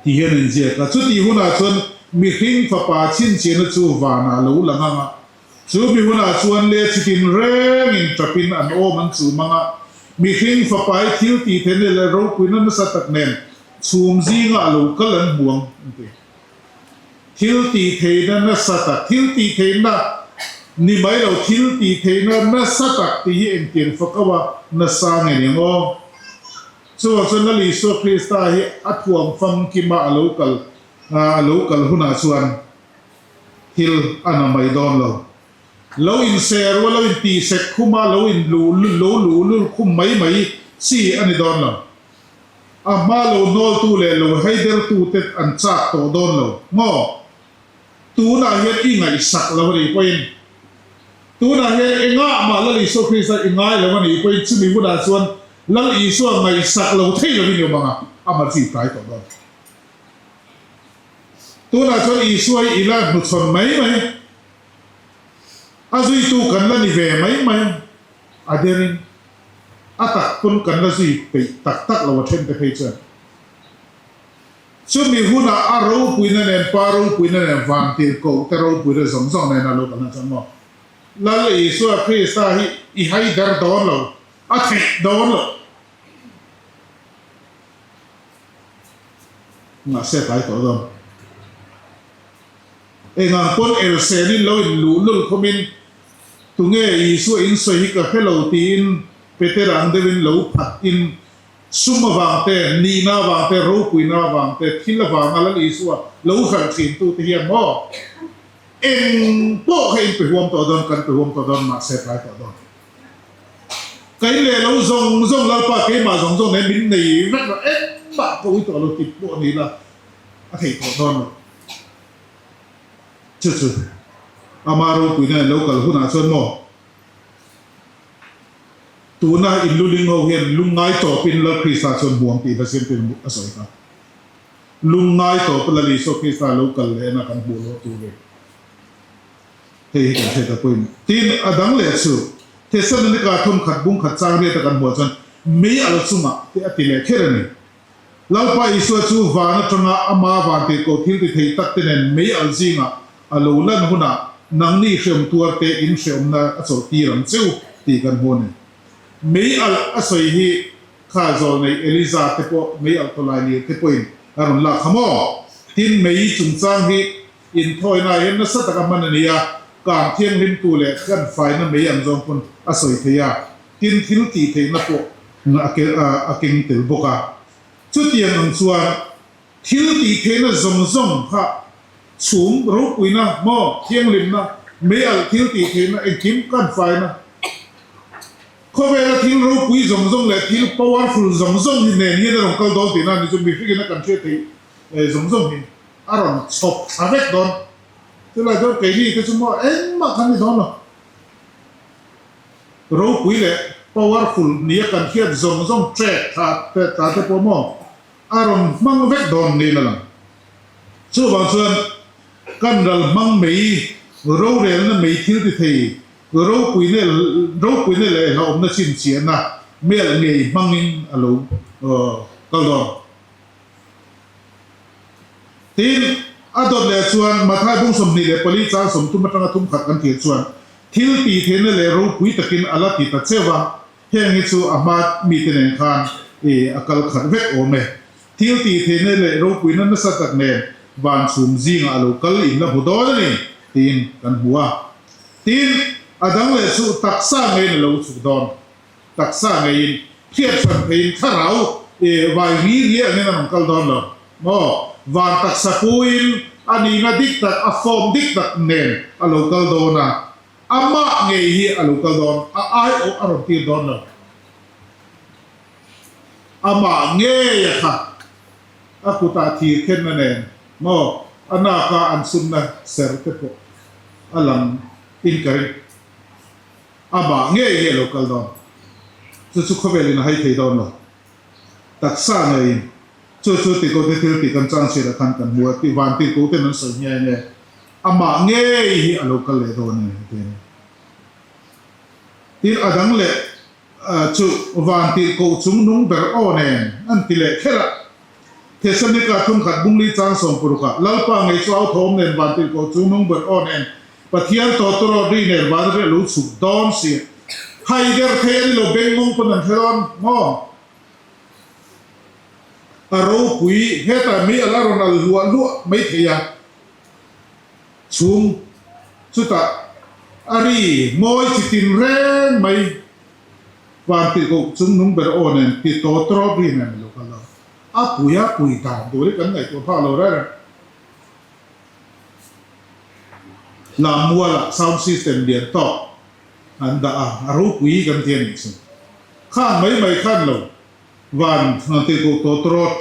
ti hian an ziak a, Chutih hunah chuan mihring fapa chhinchhiahna chu vanah a lo lang ang a, chu mi hunah chuan le chitin rengin tapin an awm an chum ang a, mihring fapa i thil tih theihna leh ropuina nasa tak nen chhum zingah a lo kal an hmu ang, an ti. Thil tih theihna nasa tak, thil tih theihna ni mai lo, thil tih theihna nasa tak tih hi engtiang fakaua nasa nge ni ang aw? Chuvang chuan Lal Isua Krista hi a thuam famkima a lo kal a lo kal hunah chuan thil a na mai dawn lo. Lo inser ua, lo intihsek khum a, lo inluh lo luhlul khum mai mai chi a ni dawn lo. A hma lo hnawltu leh lo heidertute an chak tawh dawn lo maw? Tunah hian i ngaihsak lo a nih pawhin, tunah hian engah mah Lal Isua Krista i ngai lo a nih pawhin chumi hunah chuan Lal Isua ngaihsak lo thei lovin i awm ang a, amah chu i tlai tawh dawn. Tunah chuan Isua hi i la hnuchhawn mai mai, a zuitu kan la ni ve mai mai a derin. A tak pawn kan la zui peih tak tak lo a then te phei chuan. Chumi hunah a ropuina nen pa ropuina nen vantir koh te ropuina zawng zawng nen a lo kal na chuan maw Lal Isua Krista hi i hai der dawn lo, a theih dawn lo. Mahse a tlai tawh dawn. Engang pawn elsenin lo in luh lul khawmin Tunge Isua in sawi hi ka hre lo tiin Petera ang deuhin lo phat in sum avang te, nihna avang te, ropuina avang te, thil avanga Lal Isua lo hralh thin tu te hian maw eng pawh kha in pe huam tawh dawn, kan pe huam tawh dawn mahse tlai tawh dawn. Ka in leh lo zawng zawng Lalpa keimah zawng zawng nen min nei vek lo engmah ka ui tawh lo tih pawh ni la a theih tawh dawn lo. Chu chu ama ropuina in lo kal hunah chuan maw tuna in luling ho hian lungngai tawpin Lal Krista chuan hmuam tih hla siamtu in a sawi kha. Lungngai tawp Lal Isua Krista lo kal lehna kan hmuh loh tur ve. Hei hi kan hriat a pawimawh. Tin, a dang leh chu Thessalonika thawmkhat bungkhat chang riata kan hmuh chuan mei alh chungah te a ti leh kher a ni. Lalpa Isua chu van atanga ama vantirhkoh thil ti thei tak te nen mei alh zingah a lo lan hunah nangni hreawm tuar te in hreawmna a chawlh tir ang cheu tih kan hmu a ni. Mei alh a sawi hi kha zawlnei Eliza te pawh mei alh tawlai lir te pawhin a rawn lak kha maw? Tin, mei chungchang hi inthawina hian nasa taka hman a ni a, kang thianghlimtu leh kan faina mei ang zawng pawn a sawi thei a. Tin, thil tih theihna pawh a keng tel bawk a. Chutiang ang chuan thil tih theihna zawng zawng kha chhum ropuina maw, thianghlimna, mei alh thil tih theihna engkim kan faina. Khawvela thil ropui zawng zawng leh thil powerful zawng zawng hi nen hian a rawn kal dawn tihna a ni chu mihringin a kan hriat theih zawng zawng hi a rawn chhawp thla vek dawn. Chulai chuan keini te chu maw engmah kan ni dawn lo. Ropui leh powerful nia kan hriat zawng zawng trek thla te tla te pawh maw a rawn hmang vek dawn niin a lang. Chuvang chuan kan ral hmang mei rorelna mei thil ti thei Ropuina ropuina leh hlauhawmna chhinchhiahna melh ngei hmangin a lo kal dawn. Tin, a dawt leh chuan Mathai bung 24 chang 30 atanga thum khat kan thlir chuan thil tih theihna leh ropui takin a la ti ta cheu a, heng hi chu a hma mite nen khan a kal khat vek awm e. Thil tih theihna leh ropuina nasa tak nen van chhum zingah a lo kal in la hmu dawn a ni tiin kan hmu a. Tin, a dang leh chu taksa ngeiin a lo chhuk dawn. Taksa ngeiin, hriat hran theiin thlarau e vai ri ri angin a rawn kal dawn lo maw? Van taksa puiin a nihna dik tak, a form dik tak nen a lo kal dawn a, amah ngei hi a lo kal dawn, a aiawh a rawn tir dawn lo. Amah ngei a kha a kutah thir khenna nen maw a naka an sumna ser te pawh a lang in ka ring. Amah ngei hi a lo kal dawn. Chu chu khawvelin a hai thei dawn lo. Taksa ngeiin chu chu tikote thil tih kan chang chhiatah khan kan hmu a, tih van tikoten an sawi nghe nghe. Amah ngei hi a lo kal leh dawn a ni a ti a ni. Tin a dang leh Chu van tih koh chung nung ber aw nen an ti leh kher a. Thesalonika thunkhat bungli chang 60 ah Lalpa ngei chu au thawm nen van tih koh chung nung ber aw nen Pathian tawtawrawt ri nen van riah lo chhuk dawn si. Hai der thei a ni lo beng mawng pawn an hre dawn maw? A ropui hetah mi a la rawn al hluah hluah mai thei a. Chhung chutah a ri mawi chi tin reng mai van tih koh chung nung ber aw nen ti tawt rawt ri nen a lo kal lo. A pui a pui dan tur hi kan ngaihtuah phak lo reng reng. Lammualah sound system lian tawk an dah a, a ropui kan ti a nih chu. Khan mai mai khan lo Van tih koh tawt rawt.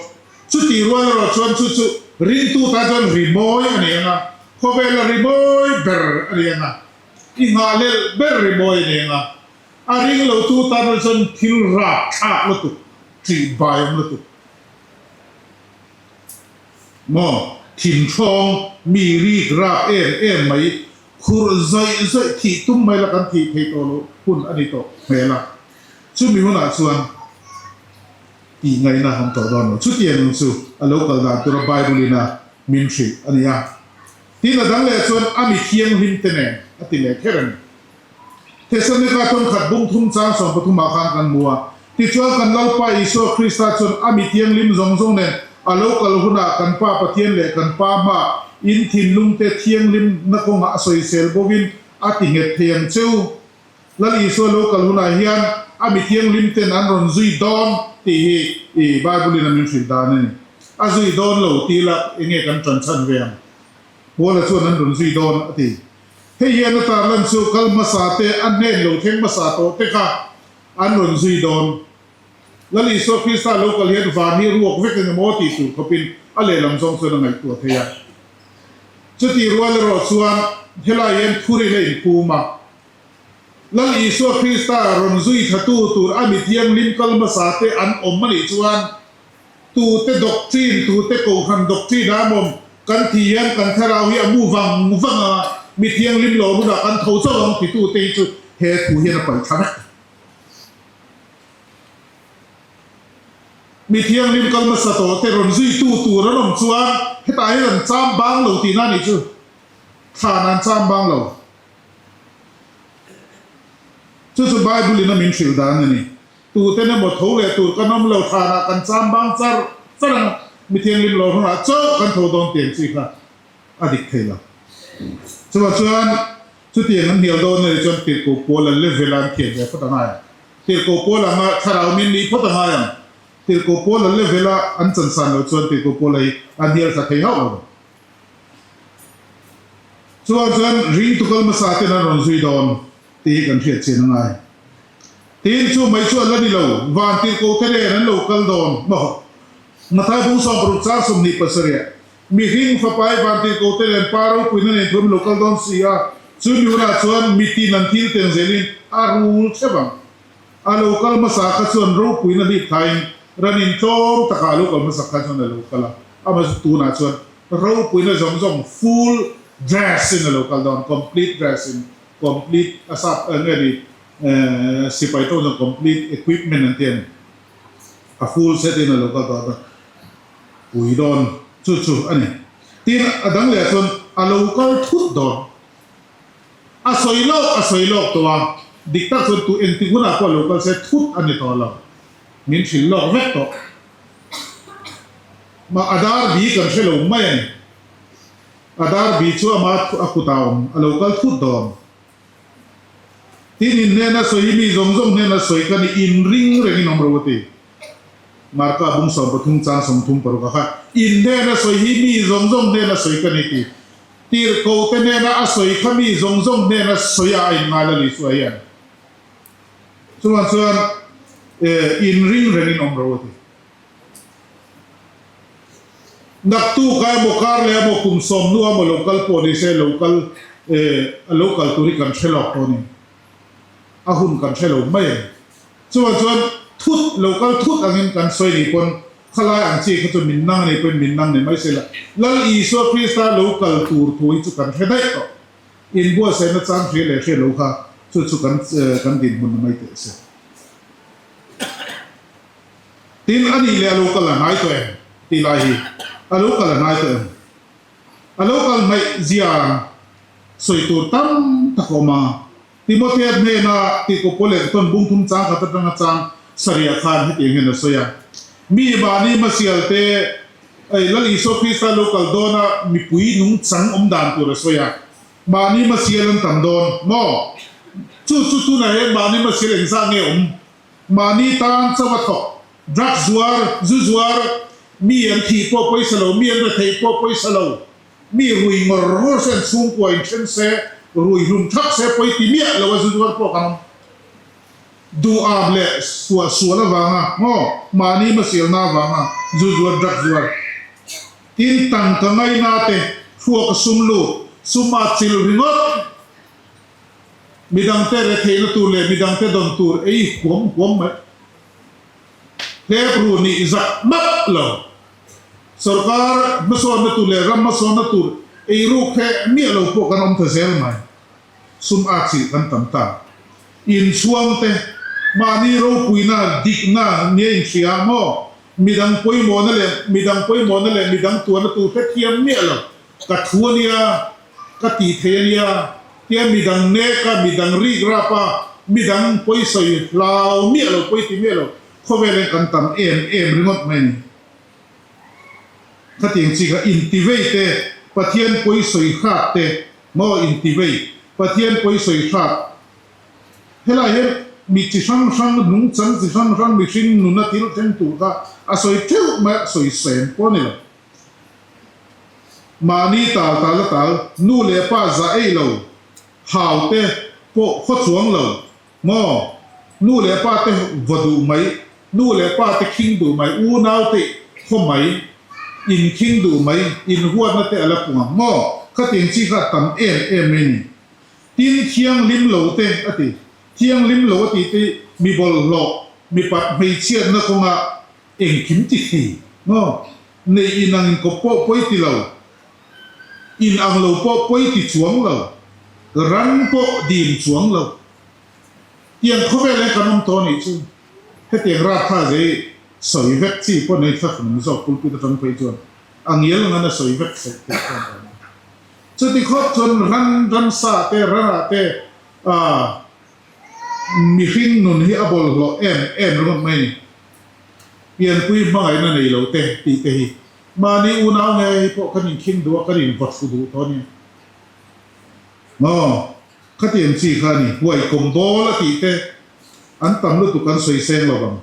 Chutih rual erawh chuan chu chu ringtu tan chuan rimawi a ni ang a, khawvela rimawi ber a ni ang a, i nghahlelh ber rimawi a ni ang a, a ring lotu tan erawh chuan thil rap thlak lutuk, ṭih bai awm lutuk. Maw thinhrawng mi rik rap em em mai, khurh zawih zawih thih tum mai la kan thih thei tawh loh hun a ni tawh hmel a. Chumi hunah chuan tih ngaihna awm tawh dawn lo. Chutiang ang chu a lo kal dan tura Bible-in a min hrilh a ni a. Tin, a dang leh chuan a mi thianghlim te nen a ti leh kher a ni. Thesalonika thawnkhat bung thum chang 13 ah khan kan hmu a. Tichuan kan Lalpa Isua Krista chuan a mi thianghlim zawng zawng nen a lo kal hunah kan Pa Pathian leh kan Pa hma in thinlungte thianghlimna kawngah a sawisel bawkin a ti nghet thei ang cheu. Lal Isua lo kal hunah hian a mi thianghlim ten an rawn zui dawn tih hi i Bible in a min hrilh dan a ni. A zui dawn lo tih la enge kan tan chhan ve ang? Paula chuan an rawn zui dawn a ti. Hei hian a tarlan chu kal hmasa te a hnen lo thleng hmasa tawh te kha an rawn zui dawn. Lal Isua Krista lo kal hian van hi ruak vek engemaw tih tur khawpin a lehlam zawng chuan a ngaihtuah thei a. Chutih rual erawh chuan helai hian thuril a inphum a. Lal Isua Krista rawn zui thatu tur a mi thianghlim kal hmasa te an awm a nih chuan tute doctrine, tute kohhran doctrine ah emaw kan thi hian kan thlarau hi a mu vang vang a, mi thianghlim lo hunah kan tho chauh ang titute hi chu he thu hian a paih thla vek. Mi thianghlim kal hmasa tawh te rawn zuitu tur an awm chuan hetah hian an cham bang lo tihna a nih chu. Thlan an cham bang lo. Chu chu Bible in a min hrilh dan a ni. Tuten emaw tho leh tur kan awm lo thlanah kan cham bang char char ang a, mi thianghlim lo hnungah chauh kan tho dawn tiang chi kha a dik thei lo. Chuvang chuan chutiang an hnial dawn a nih chuan tirhkoh pawl a level a an thiam ve phawt a ngai ang. Tirhkoh pawl anga thlarau min nih phawt a ngai ang. Tirhkoh pawl a level a an chansan loh chuan tirhkoh pawl a hi a hnial thla thei hauh lo. Chuan chuan ringtu kal hmasa ten an rawn zui dawn tih hi kan hriat chian a ngai. Tin, chu mai chu an la ni lo, van tirhkoh te nen an lo kal dawn maw? Mathai bung 60 chang 27 Mihring fapai van tirhkoh te nen pa ropuina nen thu an lo kal dawn si a, chu mi hunah chuan mitin an thil teng zelin a rul hrep ang. A lo kal hmasa kha chuan ropuina hlip thlain ran in tlawm takah a lo kal hmasa kha chuan a lo kal a, amah chu tunah chuan ropuina zawng zawng full dress in a lo kal dawn, complete dress in, complete a sap nge ni sipai tawng chuan complete equipment an ti a ni, a full set in a lo kal dawn a, pui dawn chu chu a ni. Tin, a dang leh ah chuan a lo kal thut dawn. A sawi lawk a sawi lawk tawh a, dik tak chuan tu engtik hunah pawh lo kal se thut a ni tawh lo. Min hrilh lawk vek tawh. Mah a dar bi kan hre lo mai a ni. A dar bi chu ama a kutah a awm, a lo kal thut dawn. Tin, in hnena sawi hi mi zawng zawng hnena sawi ka ni, inring rengin awm ro a ti. Marka bung 13 chang 36 a kha, In hnena sawi hi mi zawng zawng hnena sawi ka ni ti. Tirhkoh te hnena a sawi kha mi zawng zawng hnena sawi a a inngai la Isua hian. Chuvang chuan inring rengin awm ro a ti. Naktuk a emaw kar leh emaw kum sawm hnu emaw lo kal pawh ni se lo kal a lo kal tur hi kan hre lawk tawh a ni. A hun kan hre lo mai a ni. Chuvang chuan thut lo kal thut angin kan sawi ni pawn khalai ang chi kha chu min nang a ni pawhin min nang ni mai se la. Lal Isua Krista lo kal tur thu hi chu kan hre daih tawh. Inbuatsaihna chang hria leh hria lo kha chu chu kan kan dinhmun na mai teh se. Tin, a nih leh a lo kal a hnai tawh em? Tih lai hi a lo kal a hnai tawh em? A lo kal hnaih zia sawi tur tam tak a awm a. Timothea hnena tihkawp pawl leh tawn bung thum chang khat atanga chang sarih khan hetiang hian a sawi a, Mi mahni hmasial te, ei Lal Isua Krista lo kal dawna mipui nungchang awm dan tur a sawi a, mahni hmasial an tam dawn maw? Chu chu tunah hian mahni hmasial engzah nge awm? Mahni tan chauh a thawk, drugs zuar, zu zuar, mi an thih pawh pawisa lo, mi an retheih pawh pawisa lo, Mi rui ngawr ngawr se an chhungkua in then se, rui hlum thak se pawi ti miah lo a zu zuar pawh kan awm. Duh ap leh suah sual avanga maw mahni hmasialna avanga zu zuar drug zuar. Tin tangka ngaina te thluak a sum lut, sum a chil ringawt. Midangte retheihna tur leh midangte dawn tur ei huam huam mai. Hlep ru nih zak map lo. Sorkar hmasawnna tur leh ram hmasawnna tur eiruk the miah lo pawh kan awm ta zel mai. Sum a chilh kan tam ta. Inchhuang te, mahni ropuina, dikna nia inhria maw? Midang pawimawhna leh midang pawimawhna leh midang tuarna tur hrethiam miah lo. Ka thu a nia, ka tih thei a nia, tia midang nek a, midang rik rap a, midang pawisawi hlau miah lo, pawi ti miah lo. Khawvel hian kan tam em em ringawt mai a ni. Khatiang chi kha intivei te, Pathian pawi sawi hrat te maw intivei, Pathian pawi sawi hrat. Helai hian mi chi hrang hrang, nungchang chi hrang hrang, mihring nuna thil thleng tur kha a sawi theuh mai a, sawi sem pawh a ni lo. Mahni tal tal a tal, nu leh pa zah ei lo, hau te pawh khaw chuang lo, Maw? Nu leh pa te vaw duh mai, nu leh pa te khing duh mai, unau te khaw mai, in khing duh mai, in huatna te a la pung ang maw? Khatiang chi kha a tam em em mai ni. Tin, thianghlim lo te a ti. Thianghlim lo a tih te mi bawlhhlawh, mipat hmeichhiatna kawnga engkim ti thei maw? Neih in ang inkawp pawh pawi ti lo. In ang lo pawh pawi ti chuang lo, ran pawh dim chuang lo. Tiang khawvel hian kan awm tawh anih chu. Hetiang rat kha zei sawi vek chi pawh nei thla hrung zawk pulpit atang phei chuan a ngial ngan a sawi vek theih theih chuan ka ring. Chuti khawp chuan ran ramsa te ranah te ah mihring nun hi a bawlhhlawh em em ringawt mai a ni. Pianpui hmangaihna nei lo te tih te hi Mahni unau ngei pawh kan inkhing duh a, kan invathlu duh tawh a nia. Maw? Khatiang chi kha a ni. Huai kawm dawl a tih te an tam lutuk an sawi seng lo vang.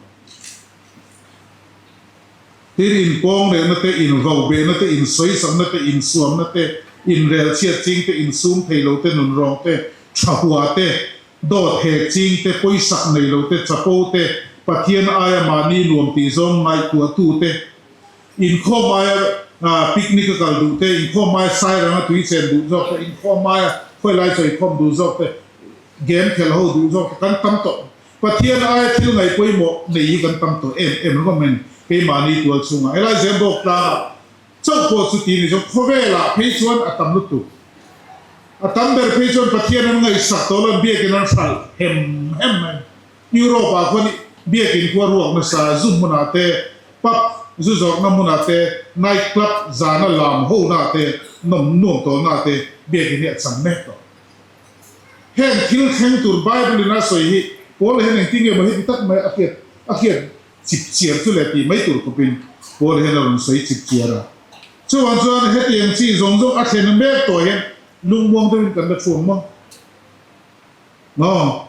Tin, inpawng lehna te, invau behna te, insawisakna te, insuamna te, inrel chhiat ching te, insum thei lo te, nunrawng te, tha hua te. Dawt hek ching te, pawisak nei lo te, chapo te, Pathian aia mahni nuam tih zawng ngaihtuahtu te, inkhawm aia picnic a kal duh te, inkhawm aia sairang a tui chen duh zawk te, inkhawm aia khawilai chawikhawm duh zawk te, game khelh ho duh zawk te kan tam tawh. Pathian aia thil ngaih pawimawh nei hi kan tam tawh em em ringawt mai a ni. Keimahni tual chhungah helai Zembawk tlangah Chauh pawh chu ti ni zawk khawvelah phei chuan a tam lutuk. A tam ber phei chuan Pathian an ngaihsak tawh lo, an biakin an hralh hem hem mai. Europe ah khuan biakin khua ruak nasa, zu hmunah te, pub zu zawrhna hmunah te, night club zana lam hona te, nawm nuam tawhna te biakin hi a chang mek tawh. Heng thil thleng tur Bible in a sawi hi Paul hian engtin nge maw heti tak mai a hriat a hriat Chip chiar chu leh tih mai tur khawpin Paul hian a rawn sawi chip chiar a. Chuvang chuan hetiang chi zawng zawng a thlen mek tawh hian lungmuang deuhin kan la thuang maw? Maw?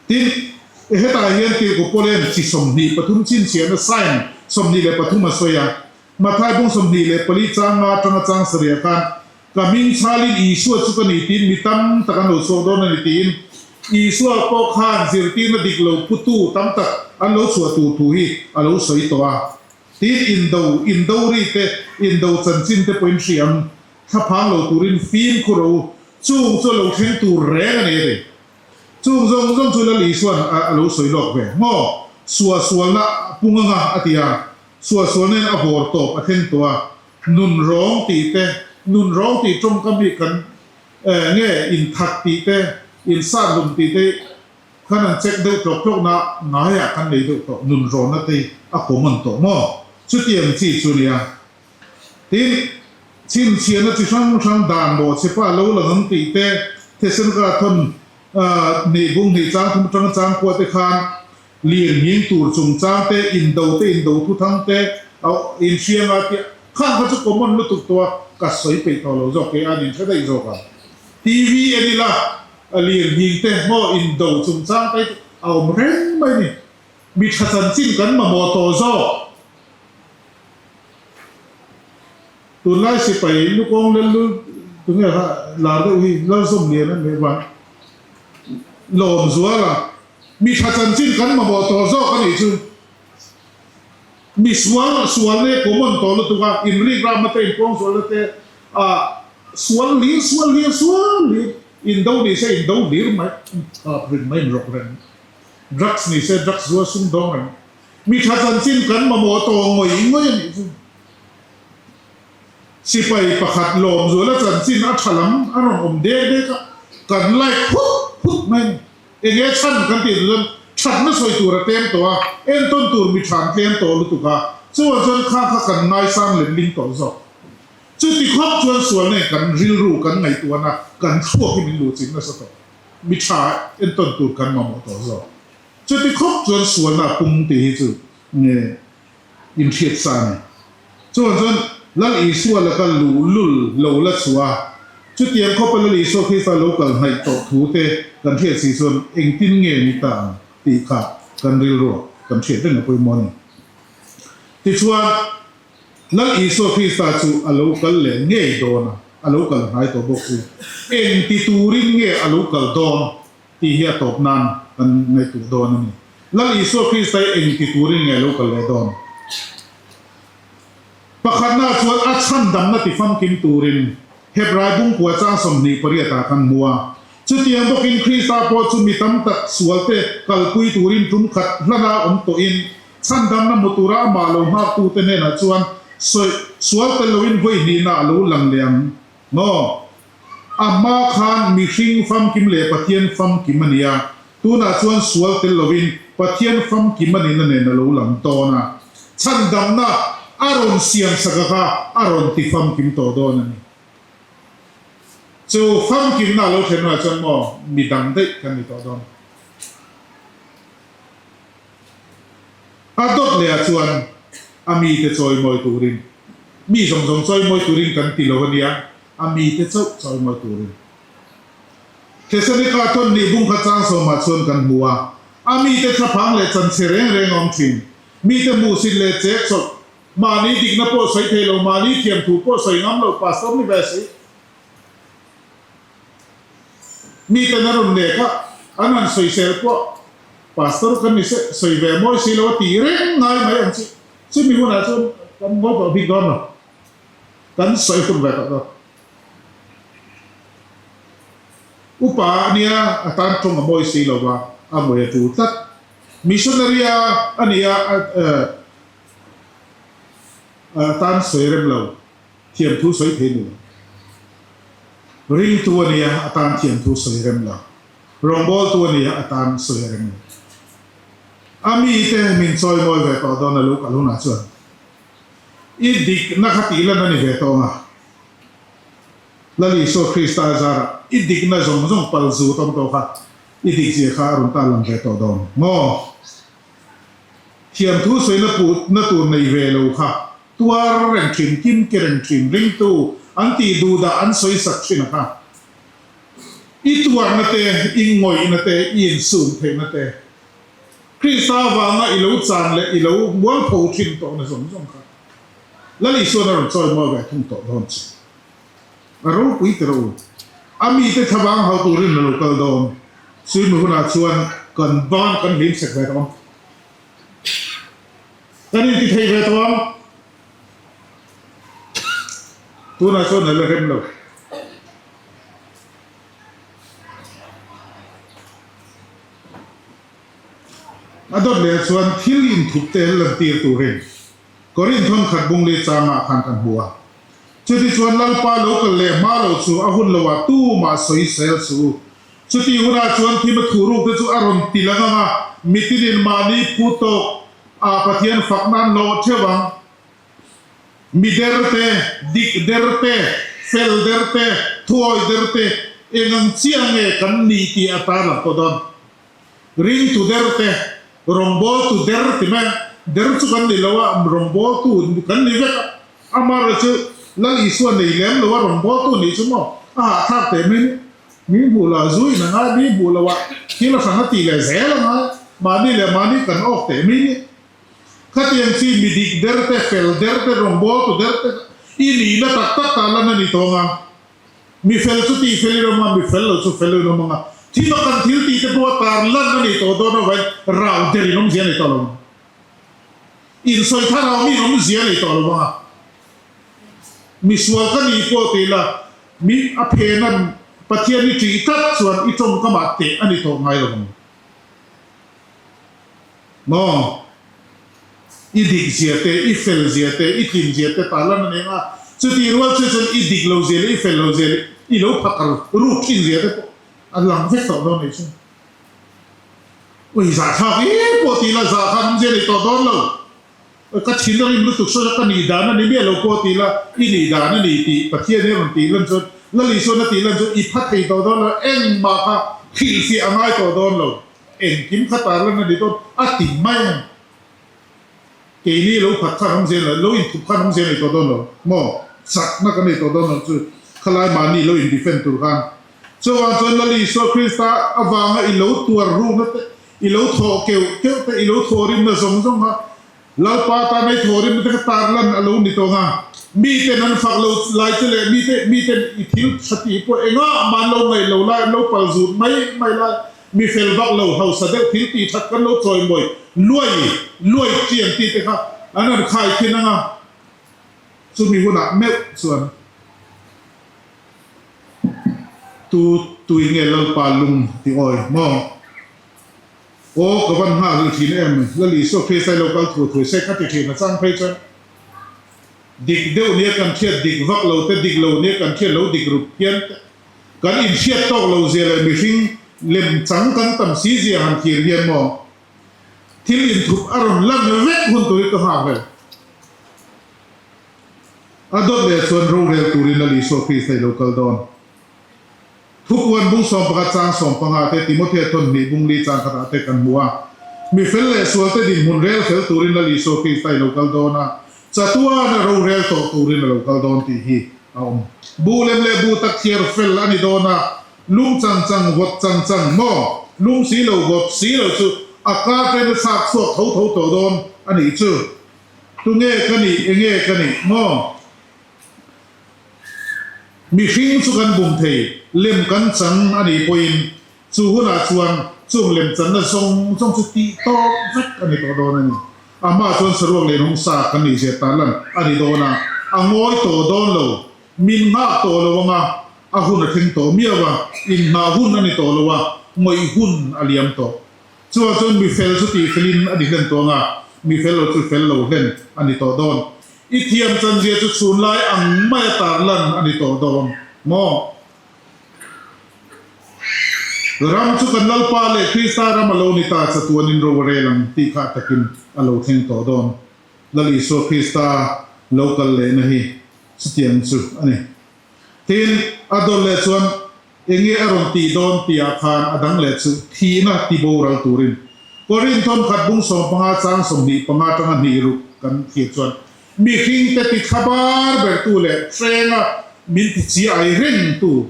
Tin, hetah hian tirhkoh Paul hian chi 23 chhinchhiahna sign 23 a sawi a. Mathai bung 24 chang nga atanga chang sarih khan Ka hming chhalin Isua chu ka ni tiin mi tam tak an lo chhuak dawn a ni tiin Isua pawh khan zirtirna dik lo putu tam tak an lo chhuah tur thu hi a lo sawi tawh a. Tin, indo, indo ri te, indo chanchin te pawhin hri ang thlaphang lo turin fimkhur a u, chung chu a lo thleng tur reng a ni a ti. Chung zawng zawng chu Lal Isua'n a lo sawi lawk ve. Maw? Suahsualna pung anga a ti a, suahsualna in a vawr tawp a thleng tawh a. Nun rawng tih te, nun rawng tih tawngkam hi kan nge inthat tih te, insat lum tih te khan an check deuh tlawk tlawk na ngaiah kan nei deuh tawh, nun rawnna te hi a common tawh maw? Chutiang chi chu nia. Tin, chhinchhiahna chi hrang hrang dan maw chhepa lo lang ang tih te, Thesalonika thawn hnih bung hnih chang thum atanga chang kua te khan Lir nghing tur chungchang te, indo te, indo thuthang te, a inhriang a tia khang kha chu common lutuk tawh a, ka sawi peih tawh lo zawk kei a nin hre daih zawk ang. TV en ila, a lir nghing te, maw indo chungchang te a awm reng mai ni. Mi tha chanchin kan mamawh tawh zawk. Tunlai sipai lukawng lel tunge kha lar deuh hi Lalzawmliana an leh vang Lawmzuala. Mi tha chanchin kan mamawh tawh zawk a nih chu. Mi sual sual nge common tawh lutuk a, inrik ramna te, inpawngsualna te, ah sual hlir sual hlir sual hlir, indo ni se indo hlir mai, ah rin mai inrawk reng, drugs ni se drugs zuar sumdawng reng. Mi tha chanchin kan mamawh tawh ngawih ngawih a nih chu. Sipai pakhat lawmzuala chanchin a tha lam a rawn awm dek dek a, kan like phut phut mai a ni. Enge chhan kan tih chuan thatna sawi tur a tlem tawh a, entawn tur mi tha an tlem tawh lutuk a, chuan chuan kha kha kan ngaisang lem ling tawh zawk. Chuti khawp chuan sual nen kan rilru kan ngaihtuahna kan thluak hi min luhchilh nasa tawh. Mi tha entawn tur kan mamawh tawh zawk. Chuti khawp chuan sualna a pung tih hi chu nge inhriat sa a ni. Chuan chuan Lal Isua laka luhlul lo la chhuah a, chutiang khawpa Lal Isua Krista lo kal hnaih tawh thu te kan hriat si chuan engtin nge ni ta ang tih kha kan rilruah kan hriat reng a pawimawh a ni. Tichuan, Lal Isua Krista chu a lo kal leh ngei dawn a, a lo kal hnai tawh bawk si. Engti turin nge a lo kal dawn tih hi a tawp nan kan ngaihtuah dawn a ni. Lal Isua Krista hi engti turin nge lo kal leh dawn? Pakhatna chuan a chhandamna ti famkim turin Hebrai bungkua chang 28 ah kan hmu a. Chutiang bawkin Krista pawh chu mi tam tak sualte kalpui turin tum khat hlana awm tawhin chhandamna hmu tura amah lo nghaktute hnenah chuan sawi sual tel loin vawi hnihna a lo lang leh ang maw? A hma khan mihring famkim leh Pathian famkim a ni a, tunah chuan sual tel lovin Pathian famkim a nihna nen a lo lang dawn a. Chhandamna a rawn siam sak a kha a rawn ti famkim tawh dawn a ni. Chu famkimna a lo thlen hunah chuan maw mi dang daih kan ni tawh dawn. A dawt leh ah chuan a mite chawimawi turin, mi zawng zawng chawimawi turin kan ti lo a nia, a mite chauh chawimawi turin. Thesalonika thawn nih bung kha chang sawmah chuan kan hmu a, a mite thlaphang leh chanchhe reng reng a awm thin. Mite hmuhsit leh chek chawlh, mahni dikna pawh sawi thei lo, mahni thiamthu pawh sawi ngam lo pastor ni ve si. Mite na rawn nek a. An han sawisel pawh Pastor kan ni se sawi ve mawi si lo a tih reng ngai mai ang chi. Chumi hunah chuan kan ngawi tawh bik dawn lo. Kan sawi hun ve tawh dawn. Upa a nia a tan tawng a mawi si lo va, a ngawi a tul tlat. Missionary a a nia a tan sawi rem lo, thiamthu sawi thei ni lo. Ringtu a nia a tan thiamthu sawi rem lo. Rawngbawltu a nia a tan sawi a rem lo. A mite min chawi mawi ve tawh dawn a lo kal hunah chuan i dikna kha tih lan a ni ve tawh ang a. Lal Isua Krista zarah i dikna zawng zawng pal zut awm tawh kha i dikzia kha a rawn ta lang ve tawh dawn maw? Thiamthu sawina putna tur nei ve lo kha tuar reng thin, kim ki reng thin, ringtu an tih duhdah an sawi sak thin a kha. I tuarna te, i ngawihna te, i insum theihna te, Krista avanga i lo chan leh i lo mualpho thin tawhna zawng zawng kha Lal Isuan a rawn chawi mawi ve thung tawh dawn che. A ropui ti ro. A mite thlavang hau turin a lo kal dawn. Suimi hunah chuan kan ban kan hlim sek ve tawh ang. Kan inti thei ve tawh ang. Tunah chuan a la rem lo. A dawt leh chuan thil inthup te lantir turin Korinthon khat bung leh changah khan kan hmu a. Chutichuan Lalpa lo kal leh hma lo chu a hun loah tumah sawi sel suh u. Chuti hunah chuan thim a thuruk te chu a rawn ti lang ang a, mitinin mahni phu tawk ah Pathian fakna an hlawh theuh ang. Mi der te, dik der te, fel der te, thuawi der te, eng ang chiah nge kan ni tih a tarlang tawh dawn. Ringtu der te, rawngbawltu der ti mai a, der chu kan ni lo a, rawngbawltu kan ni vek a, amaherawhchu Lal Isua nei lem lo a rawngbawltu nih chu maw a hahthlak teh mai ni. Mi hmuh lo a zu in a ngai, mi hmuh lo a thil a hrang a tih leh zel a ngai, mahni leh mahni kan awk teh mai ni. Khatiang chi mi dik der te, fel der te, rawngbawltu der te i nihna tak tak ta lan a ni tawng a. Mi fel chu tih fel in awm ang a, mi fel lo chu fel in awm ang a. Thim a kan thil tih te pawh a tar lan a nih tawh dawn avangin rau der in awmzia a nei tawh lo ang. Insawi thar a awm in awmzia a nei tawh lo ang a. Mi sual ka nih pawh ti ila, mi a phen a Pathian i ṭih tlat chuan i ṭawngkamah teh a ni tawh ngai lo ang. Maw? I dik zia te, i fel zia te, i tlin zia te ta lan a ni ang a, chutih rual chu chuan i dik lo zia leh i fel lo zia leh i lo phakar ruk thin zia te pawh a lang vek tawh dawn anih chu. Ui zahthlak em pawh ti ila zah khan awmzia nei tawh dawn lo. Ka thin a rim lutuk sawn a ka nih dan a ni miah lo pawh ti ila i nih dan a ni tih Pathian hi a rawn tih lan chuan Lal Isuan a tih lan chuan i pha thei tawh dawn lo, engmah kha hrilhfiah a ngai tawh dawn lo. Engkim kha tar lan a ni dawn a ti mai ang. Keini lo phat khan awm zel lo, lo inthup khan awm zel nei tawh dawn lo maw? Chakna kan nei tawh dawn lo chu khalai mahni lo in defend tur khan. Chuvang chuan Lal Isua Krista avanga i lo tuar rukna te, i lo thawh keuh keuh te, i lo thawhrimna zawng zawng kha Lalpa tan ei thawhrimna te kha tar lan a lo ni tawh ang a. Miten an fak lo lai che leh mite miten i thil tha tih pawh engah mah an lo ngaih lo lai, an lo pal zut mai mai lai. Mi fel vak lo, hausa deuh thil tih that kan lo chawimawi luai luai chiang tih te kha an han khai thin ang a, chumi hunah meuh chuan tu tui nge Lalpa lung ti awi maw? Aw ka van nghak rih thin em, Lal Isua Krista i lo kal thu thui se ka ti thin a chang phei chuan dik deuh nia kan hriat dik vak lo te, dik lo nia kan hriat lo dik ruk hian te Kan inhriat tawk lo zia leh mihring lem chang kan tam si zia han thlir hian maw thil inthup a rawn lan vek hun turin ka nghak vel. A dawt leh chuan rorel turin Lal Isua Krista i lo kal dawn. Thupuan bung 11 chang 15 te Timothea thawn hnih bung li chang khatah te kan hmu a. Mi fel leh sual te dinhmun rel fel turin Lal Isua Krista i lo kal dawn a, chatuana rorel tawh turin a lo kal dawn tih hi a awm. Buh lem leh buh tak thiar fel a ni dawn a, lum chang chang, vawt chang chang maw? Lum si lo, vawt si lo chu a kar ten a chhak chhuak tho tho tawh dawn a nih chu. Tunge ka nih, enge ka nih maw? Mihring chu kan bum thei, lem kan chang a nih pawhin. Chu hunah chuan chung lemchanna zawng zawng chu tih tawp vek a ni tawh dawn a ni. Amah chuan saruak leh hawngsa kan nih zia tarlan a ni dawn a, a ngawi tawh dawn lo. Min nghak tawh lo anga a hun a thleng tawh miau a, inhngah hun a ni tawh lo a, ngawih hun a liam tawh. Chuan chuan mi fel chu tih felin a ni hlen tawh anga, mi fel lo chu fel lo hlen a ni tawh dawn. I thiam chanzia chu chhunlai ang maia tarlan a ni tawh dawn maw? Ram chu kan Lalpa leh Krista ram a lo ni ta chatuanin ro a rel ang tih kha takin a lo thleng tawh dawn. Lal Isua Krista lo kal lehna hi chutiang chu a ni. Tin, a dawt leh chuan enge a rawn tih dawn tihah khan a dang leh chu thihna ti boral turin Korinth thawnkhat bung 15 chang 25 atanga hnih ruk kan thlir chuan mihringte ti thla bar bertu leh hrenga min ti chiai rengtu,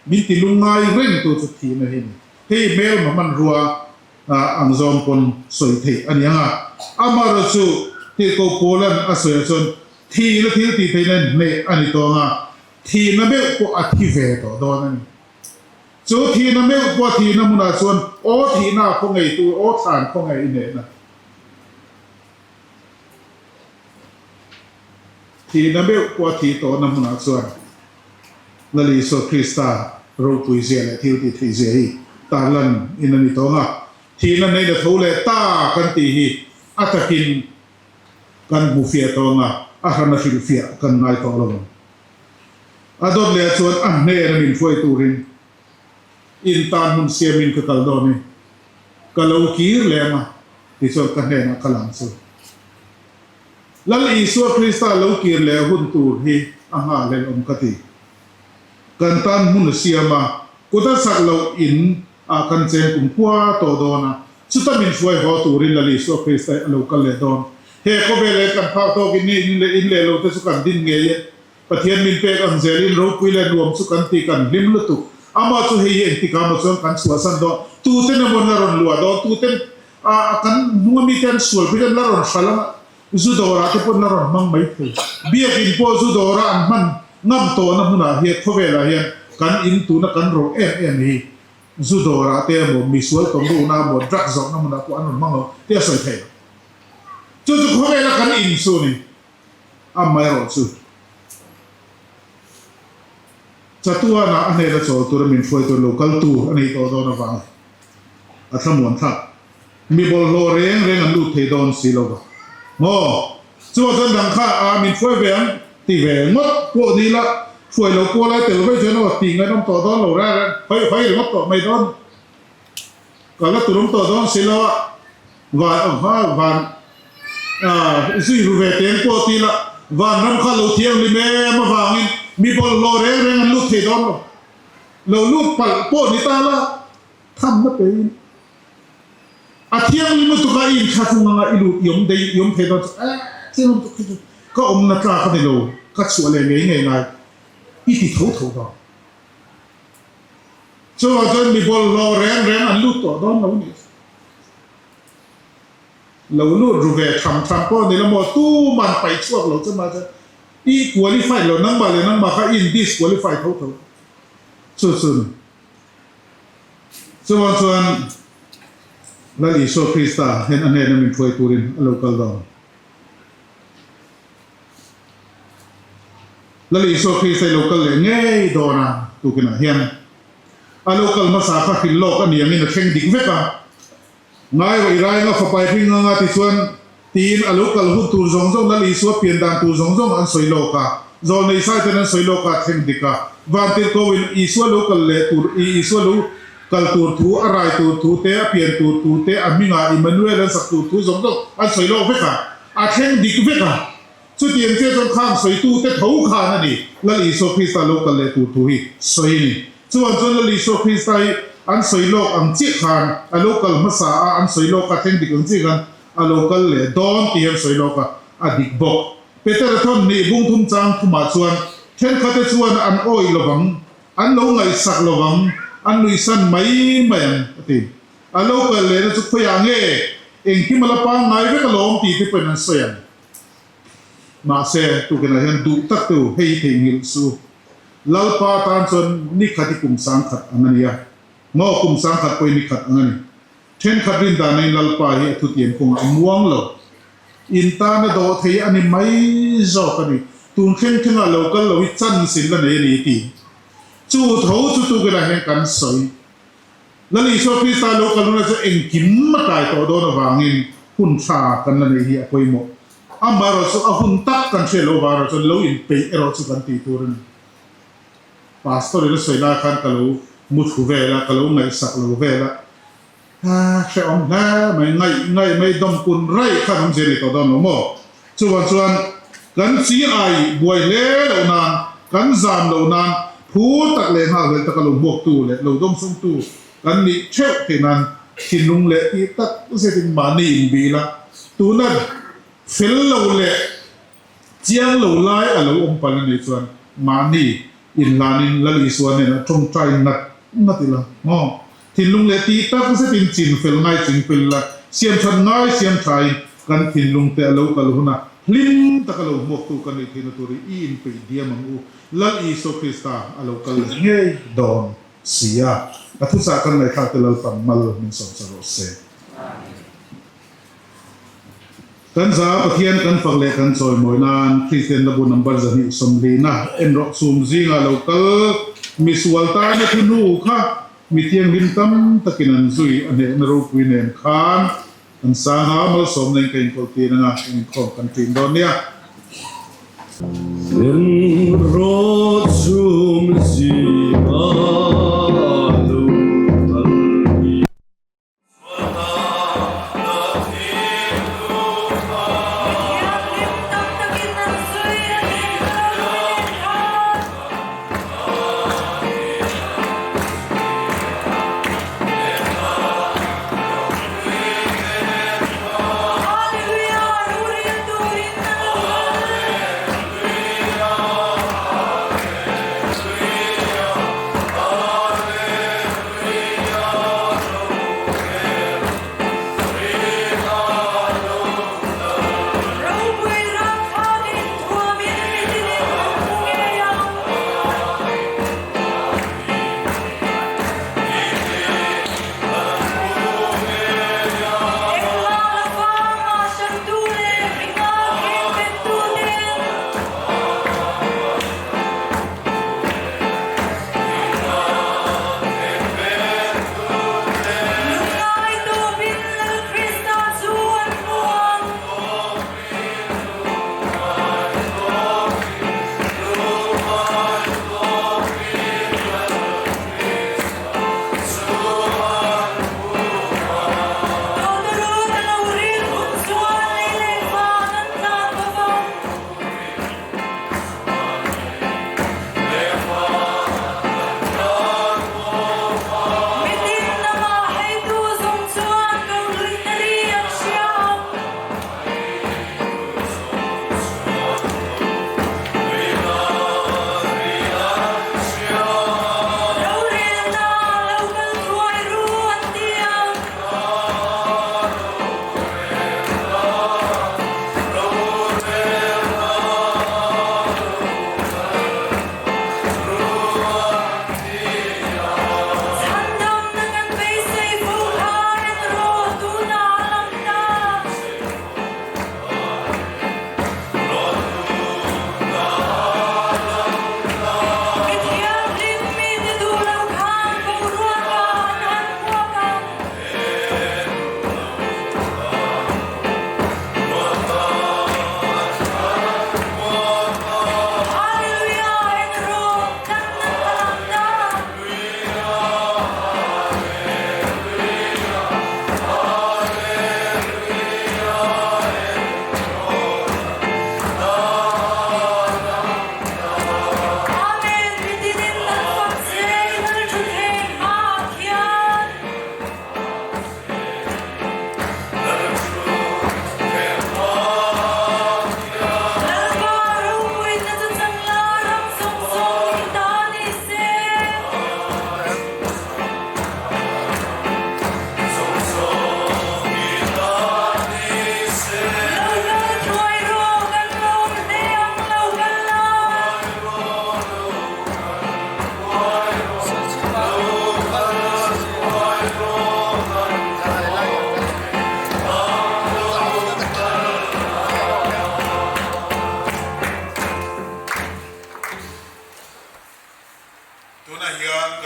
min ti lungngai rengtu chu thihna hi a ni. Hei hmelma hmanrua ang zawng pawn sawi theih a ni ang a, amaherawhchu Tirhkoh Paulan a sawiah chuan Thihna thil tih theihna hneh a ni tawh ang a, thihna meuh pawh a thi ve tawh dawn a ni. Chu thihna meuh pawh a thihna hmunah chuan aw thihna a khaw ngei tur, aw thlan khaw ngei i hnehna. Thihna meuh pawh a thih tawhna hmunah chuan Lal Isua Krista ropui zia leh thil tih theih zia hi tarlan in a ni tawh ang a, thihna hneihna tho leh ta kan tih hi a takin Kan hmu fiah tawh ang a, a hran a hrilh fiah kan ngai tawh lo ang. A dawt leh chuan a hnena min hruai turin in tan hmun siamin ka kal dawn i, ka lo kir leh ang a, tichuan ka hnenah kal ang chu. Lal Isua Krista lo kir leh hun tur hi a nghahhlelh awm ka ti. Kan tan hmun a siam a, kut a sak loh in ah kan cheng kum khua tawh dawn a, Chuta min hruai haw turin Lal Isua Krista hi a lo kal leh dawn. He khawvel he kan phak tawk in in leh in leh lo te chu kan din ngei e. Pathian min pek ang zelin ropui leh nuam chu kan ti kan hlim lutuk. Amah chu hei hi engtik ah maw chuan kan chhuahsan dawn. Tuten emaw an la rawn luah dawn, tuten ah kan hnung ami te an sual phei chuan la rawn hral ang a, zu dawrah te pawh an la rawn hmang mai thei. Biakin pawh zu dawra an hman ngam tawhna hmunah hian khawvelah hian kan in tuna kan ro em em hi Zu dawrah te emaw, misual tawmruhna emaw, drug zawrhna hmunah pawh an rawn hmang lo tih a sawi thei lo. Chu chu khawvela kan in chu a ni. Amaherawh chu chatuana a hnena chawl tura min hruai tur lo kal tur a nih tawh dawn avang a thlamuan thlak. Mi bawlhhlawh reng reng an lut thei dawn si lo va. Maw? Chuvang chuan dang kha a min hruai ve ang ti ve ngawt pawh ni la, hruai lo pawh lai tel vei chuan aw tih ngainawm tawh dawn lo reng reng, hawi hawi ringawt tawh mai dawn. Ka la turum tawh dawn si lo a, van van zui ru ve teng pawh ti la, vanram kha lo thianghlim em avangin mi bawlhhlawh reng reng an lut thei dawn lo. Lo lut palh pawh ni ta la, thamna pein. A thianghlim lutuk a, i inthla chung anga i lut i awm dei i awm thei dawn chu eh thianghlim lutuk khi chu ka awmna tlak a ni lo, ka chhuah leh ngei ngei ngai i ti tho tho dawn. Chuvang chuan mi bawlhhlawh reng reng an lut tawh dawn lo a nih chu. Lo lut ru ve tham tham pawh a ni lo maw, tuman paih chhuak lo che mahse i qualify lo, nangmah leh nangmah kha i in disqualify tho tho chu chu a ni. Chuvang chuan Lal Isua Krista hian a hnena min hruai turin a lo kal dawn. Lal Isua Krista i lo kal leh ngei dawn a, tukinah hian a lo kal hmasa kha hrilh lawk a ni angin a thleng dik vek a. Ngai rawh i rainga fapa i hring anga tichuan tiin a lo kal hun tur zawng zawng Lal Isua pian dan tur zawng zawng an sawi lawk a, zawlnei saiten an sawi lawk a thleng dik a, Vantirhkoin Isua lo kal leh tur i Isua lo kal tur thu, a rai tur thu te, a pian tur thu te, a hmingah Immanuel an sak tur thu zawng zawng an sawi lawk vek a, a thleng dik vek a. Chutiang chiah chuan khang sawitute tho khan a ni Lal Isua Krista lo kal leh tur thu hi sawi a ni. Chuan chuan Lal Isua Krista hi an sawi lawk ang chiah khan a lo kal hmasa a, an sawi lawk a thleng dik ang chiah khan a lo kal leh dawn tih an sawi lawk a, a dik bawk. Petera thawn hnih bung thum chang thumah chuan thenkhatte chuan an awih lovang, an lo ngaihsak lovang, an nuihsan mai mai ang a ti. A lo kal lehna chu khawiah nge engkim a la pangngai vek alawm tih te pawhin an sawi ang. Mahse, tukinah hian duh tak tu hei hi theihnghilh su. Lalpa tan chuan ni khat hi kum sangkhat ang a ni a. Ngaw kum sangkhat pawhin ni khat ang a ni. Thenkhat rin dana in Lalpa hi a thutiam kawngah a muang lo. In tana dawh thei a ni mai zawk a ni. Tun thleng thlengah lo kal lo hi chance in la nei a ni ti. Chu tho chu tukinah hian kan sawi. Lal Isua Krista lo kal hunah chuan engkim a tlai tawh dawn avangin hun tha kan la neih hi a pawimawh. Amaherawh chu a hun tak kan hriat loh avang erawh chuan lo inpeih erawh chu kan tih tur a ni. Pastor in a sawi lai khan ka lo mu thlu vel a, ka lo ngaihsak lo vel a, ha hrehawm hle mai, ngaih ngaih mai dawmkun raih khan awmzia nei tawh dawn lo maw? Chuvang chuan kan chi ai buai hle loh nan, kan zam loh nan phur tak leh nghakhlel taka lo hmuaktu leh lo dawngsawngtu kan nih theuh theih nan thinlung leh tih tak zetin mahni inbil a, tuna fel lo leh chiang lo lai a lo awm palh a nih chuan mahni inhlanin Lal Isua hnenah tawngtai ngat ngat ila maw? Thinlung leh tih tak zetin chin fel ngai ching fel ila, siam that ngai siam thain kan thinlung te a lo kal hun a, hlim taka lo hmuaktu kan nih theihna tur hi i inpeih diam ang u. Lal Isua Krista a lo kal leh ngei dawn si a, a thuchah kan ngaihthlak te Lalpan mal min sawm sa rawh se. Kan za Pathian kan fak leh kan chawimawi nan Kristian Labu number 224 en rawh chhum zingah lo kal misual tana thi hnu kha mi thianghlim tam takin an zui a hnehna ropui nen khan an sangha malsawmna in ka inkawl tir anga kan inkhawm kan ṭin dawn nia. En rawh chhum zingah lo kal mi.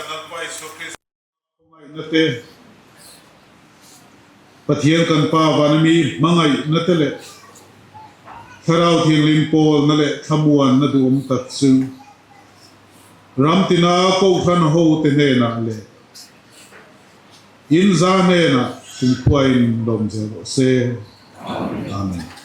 Lalpa Isua Krista khawngaihna te, Pathian kan Pa vana mi hmangaihna te leh Thlarau Thianghlim pawlna leh thlamuanna duhawm tak chu ramtina Kohhran hote hnenah leh in za hnenah kumkhuain lawm zel rawh se. Amen.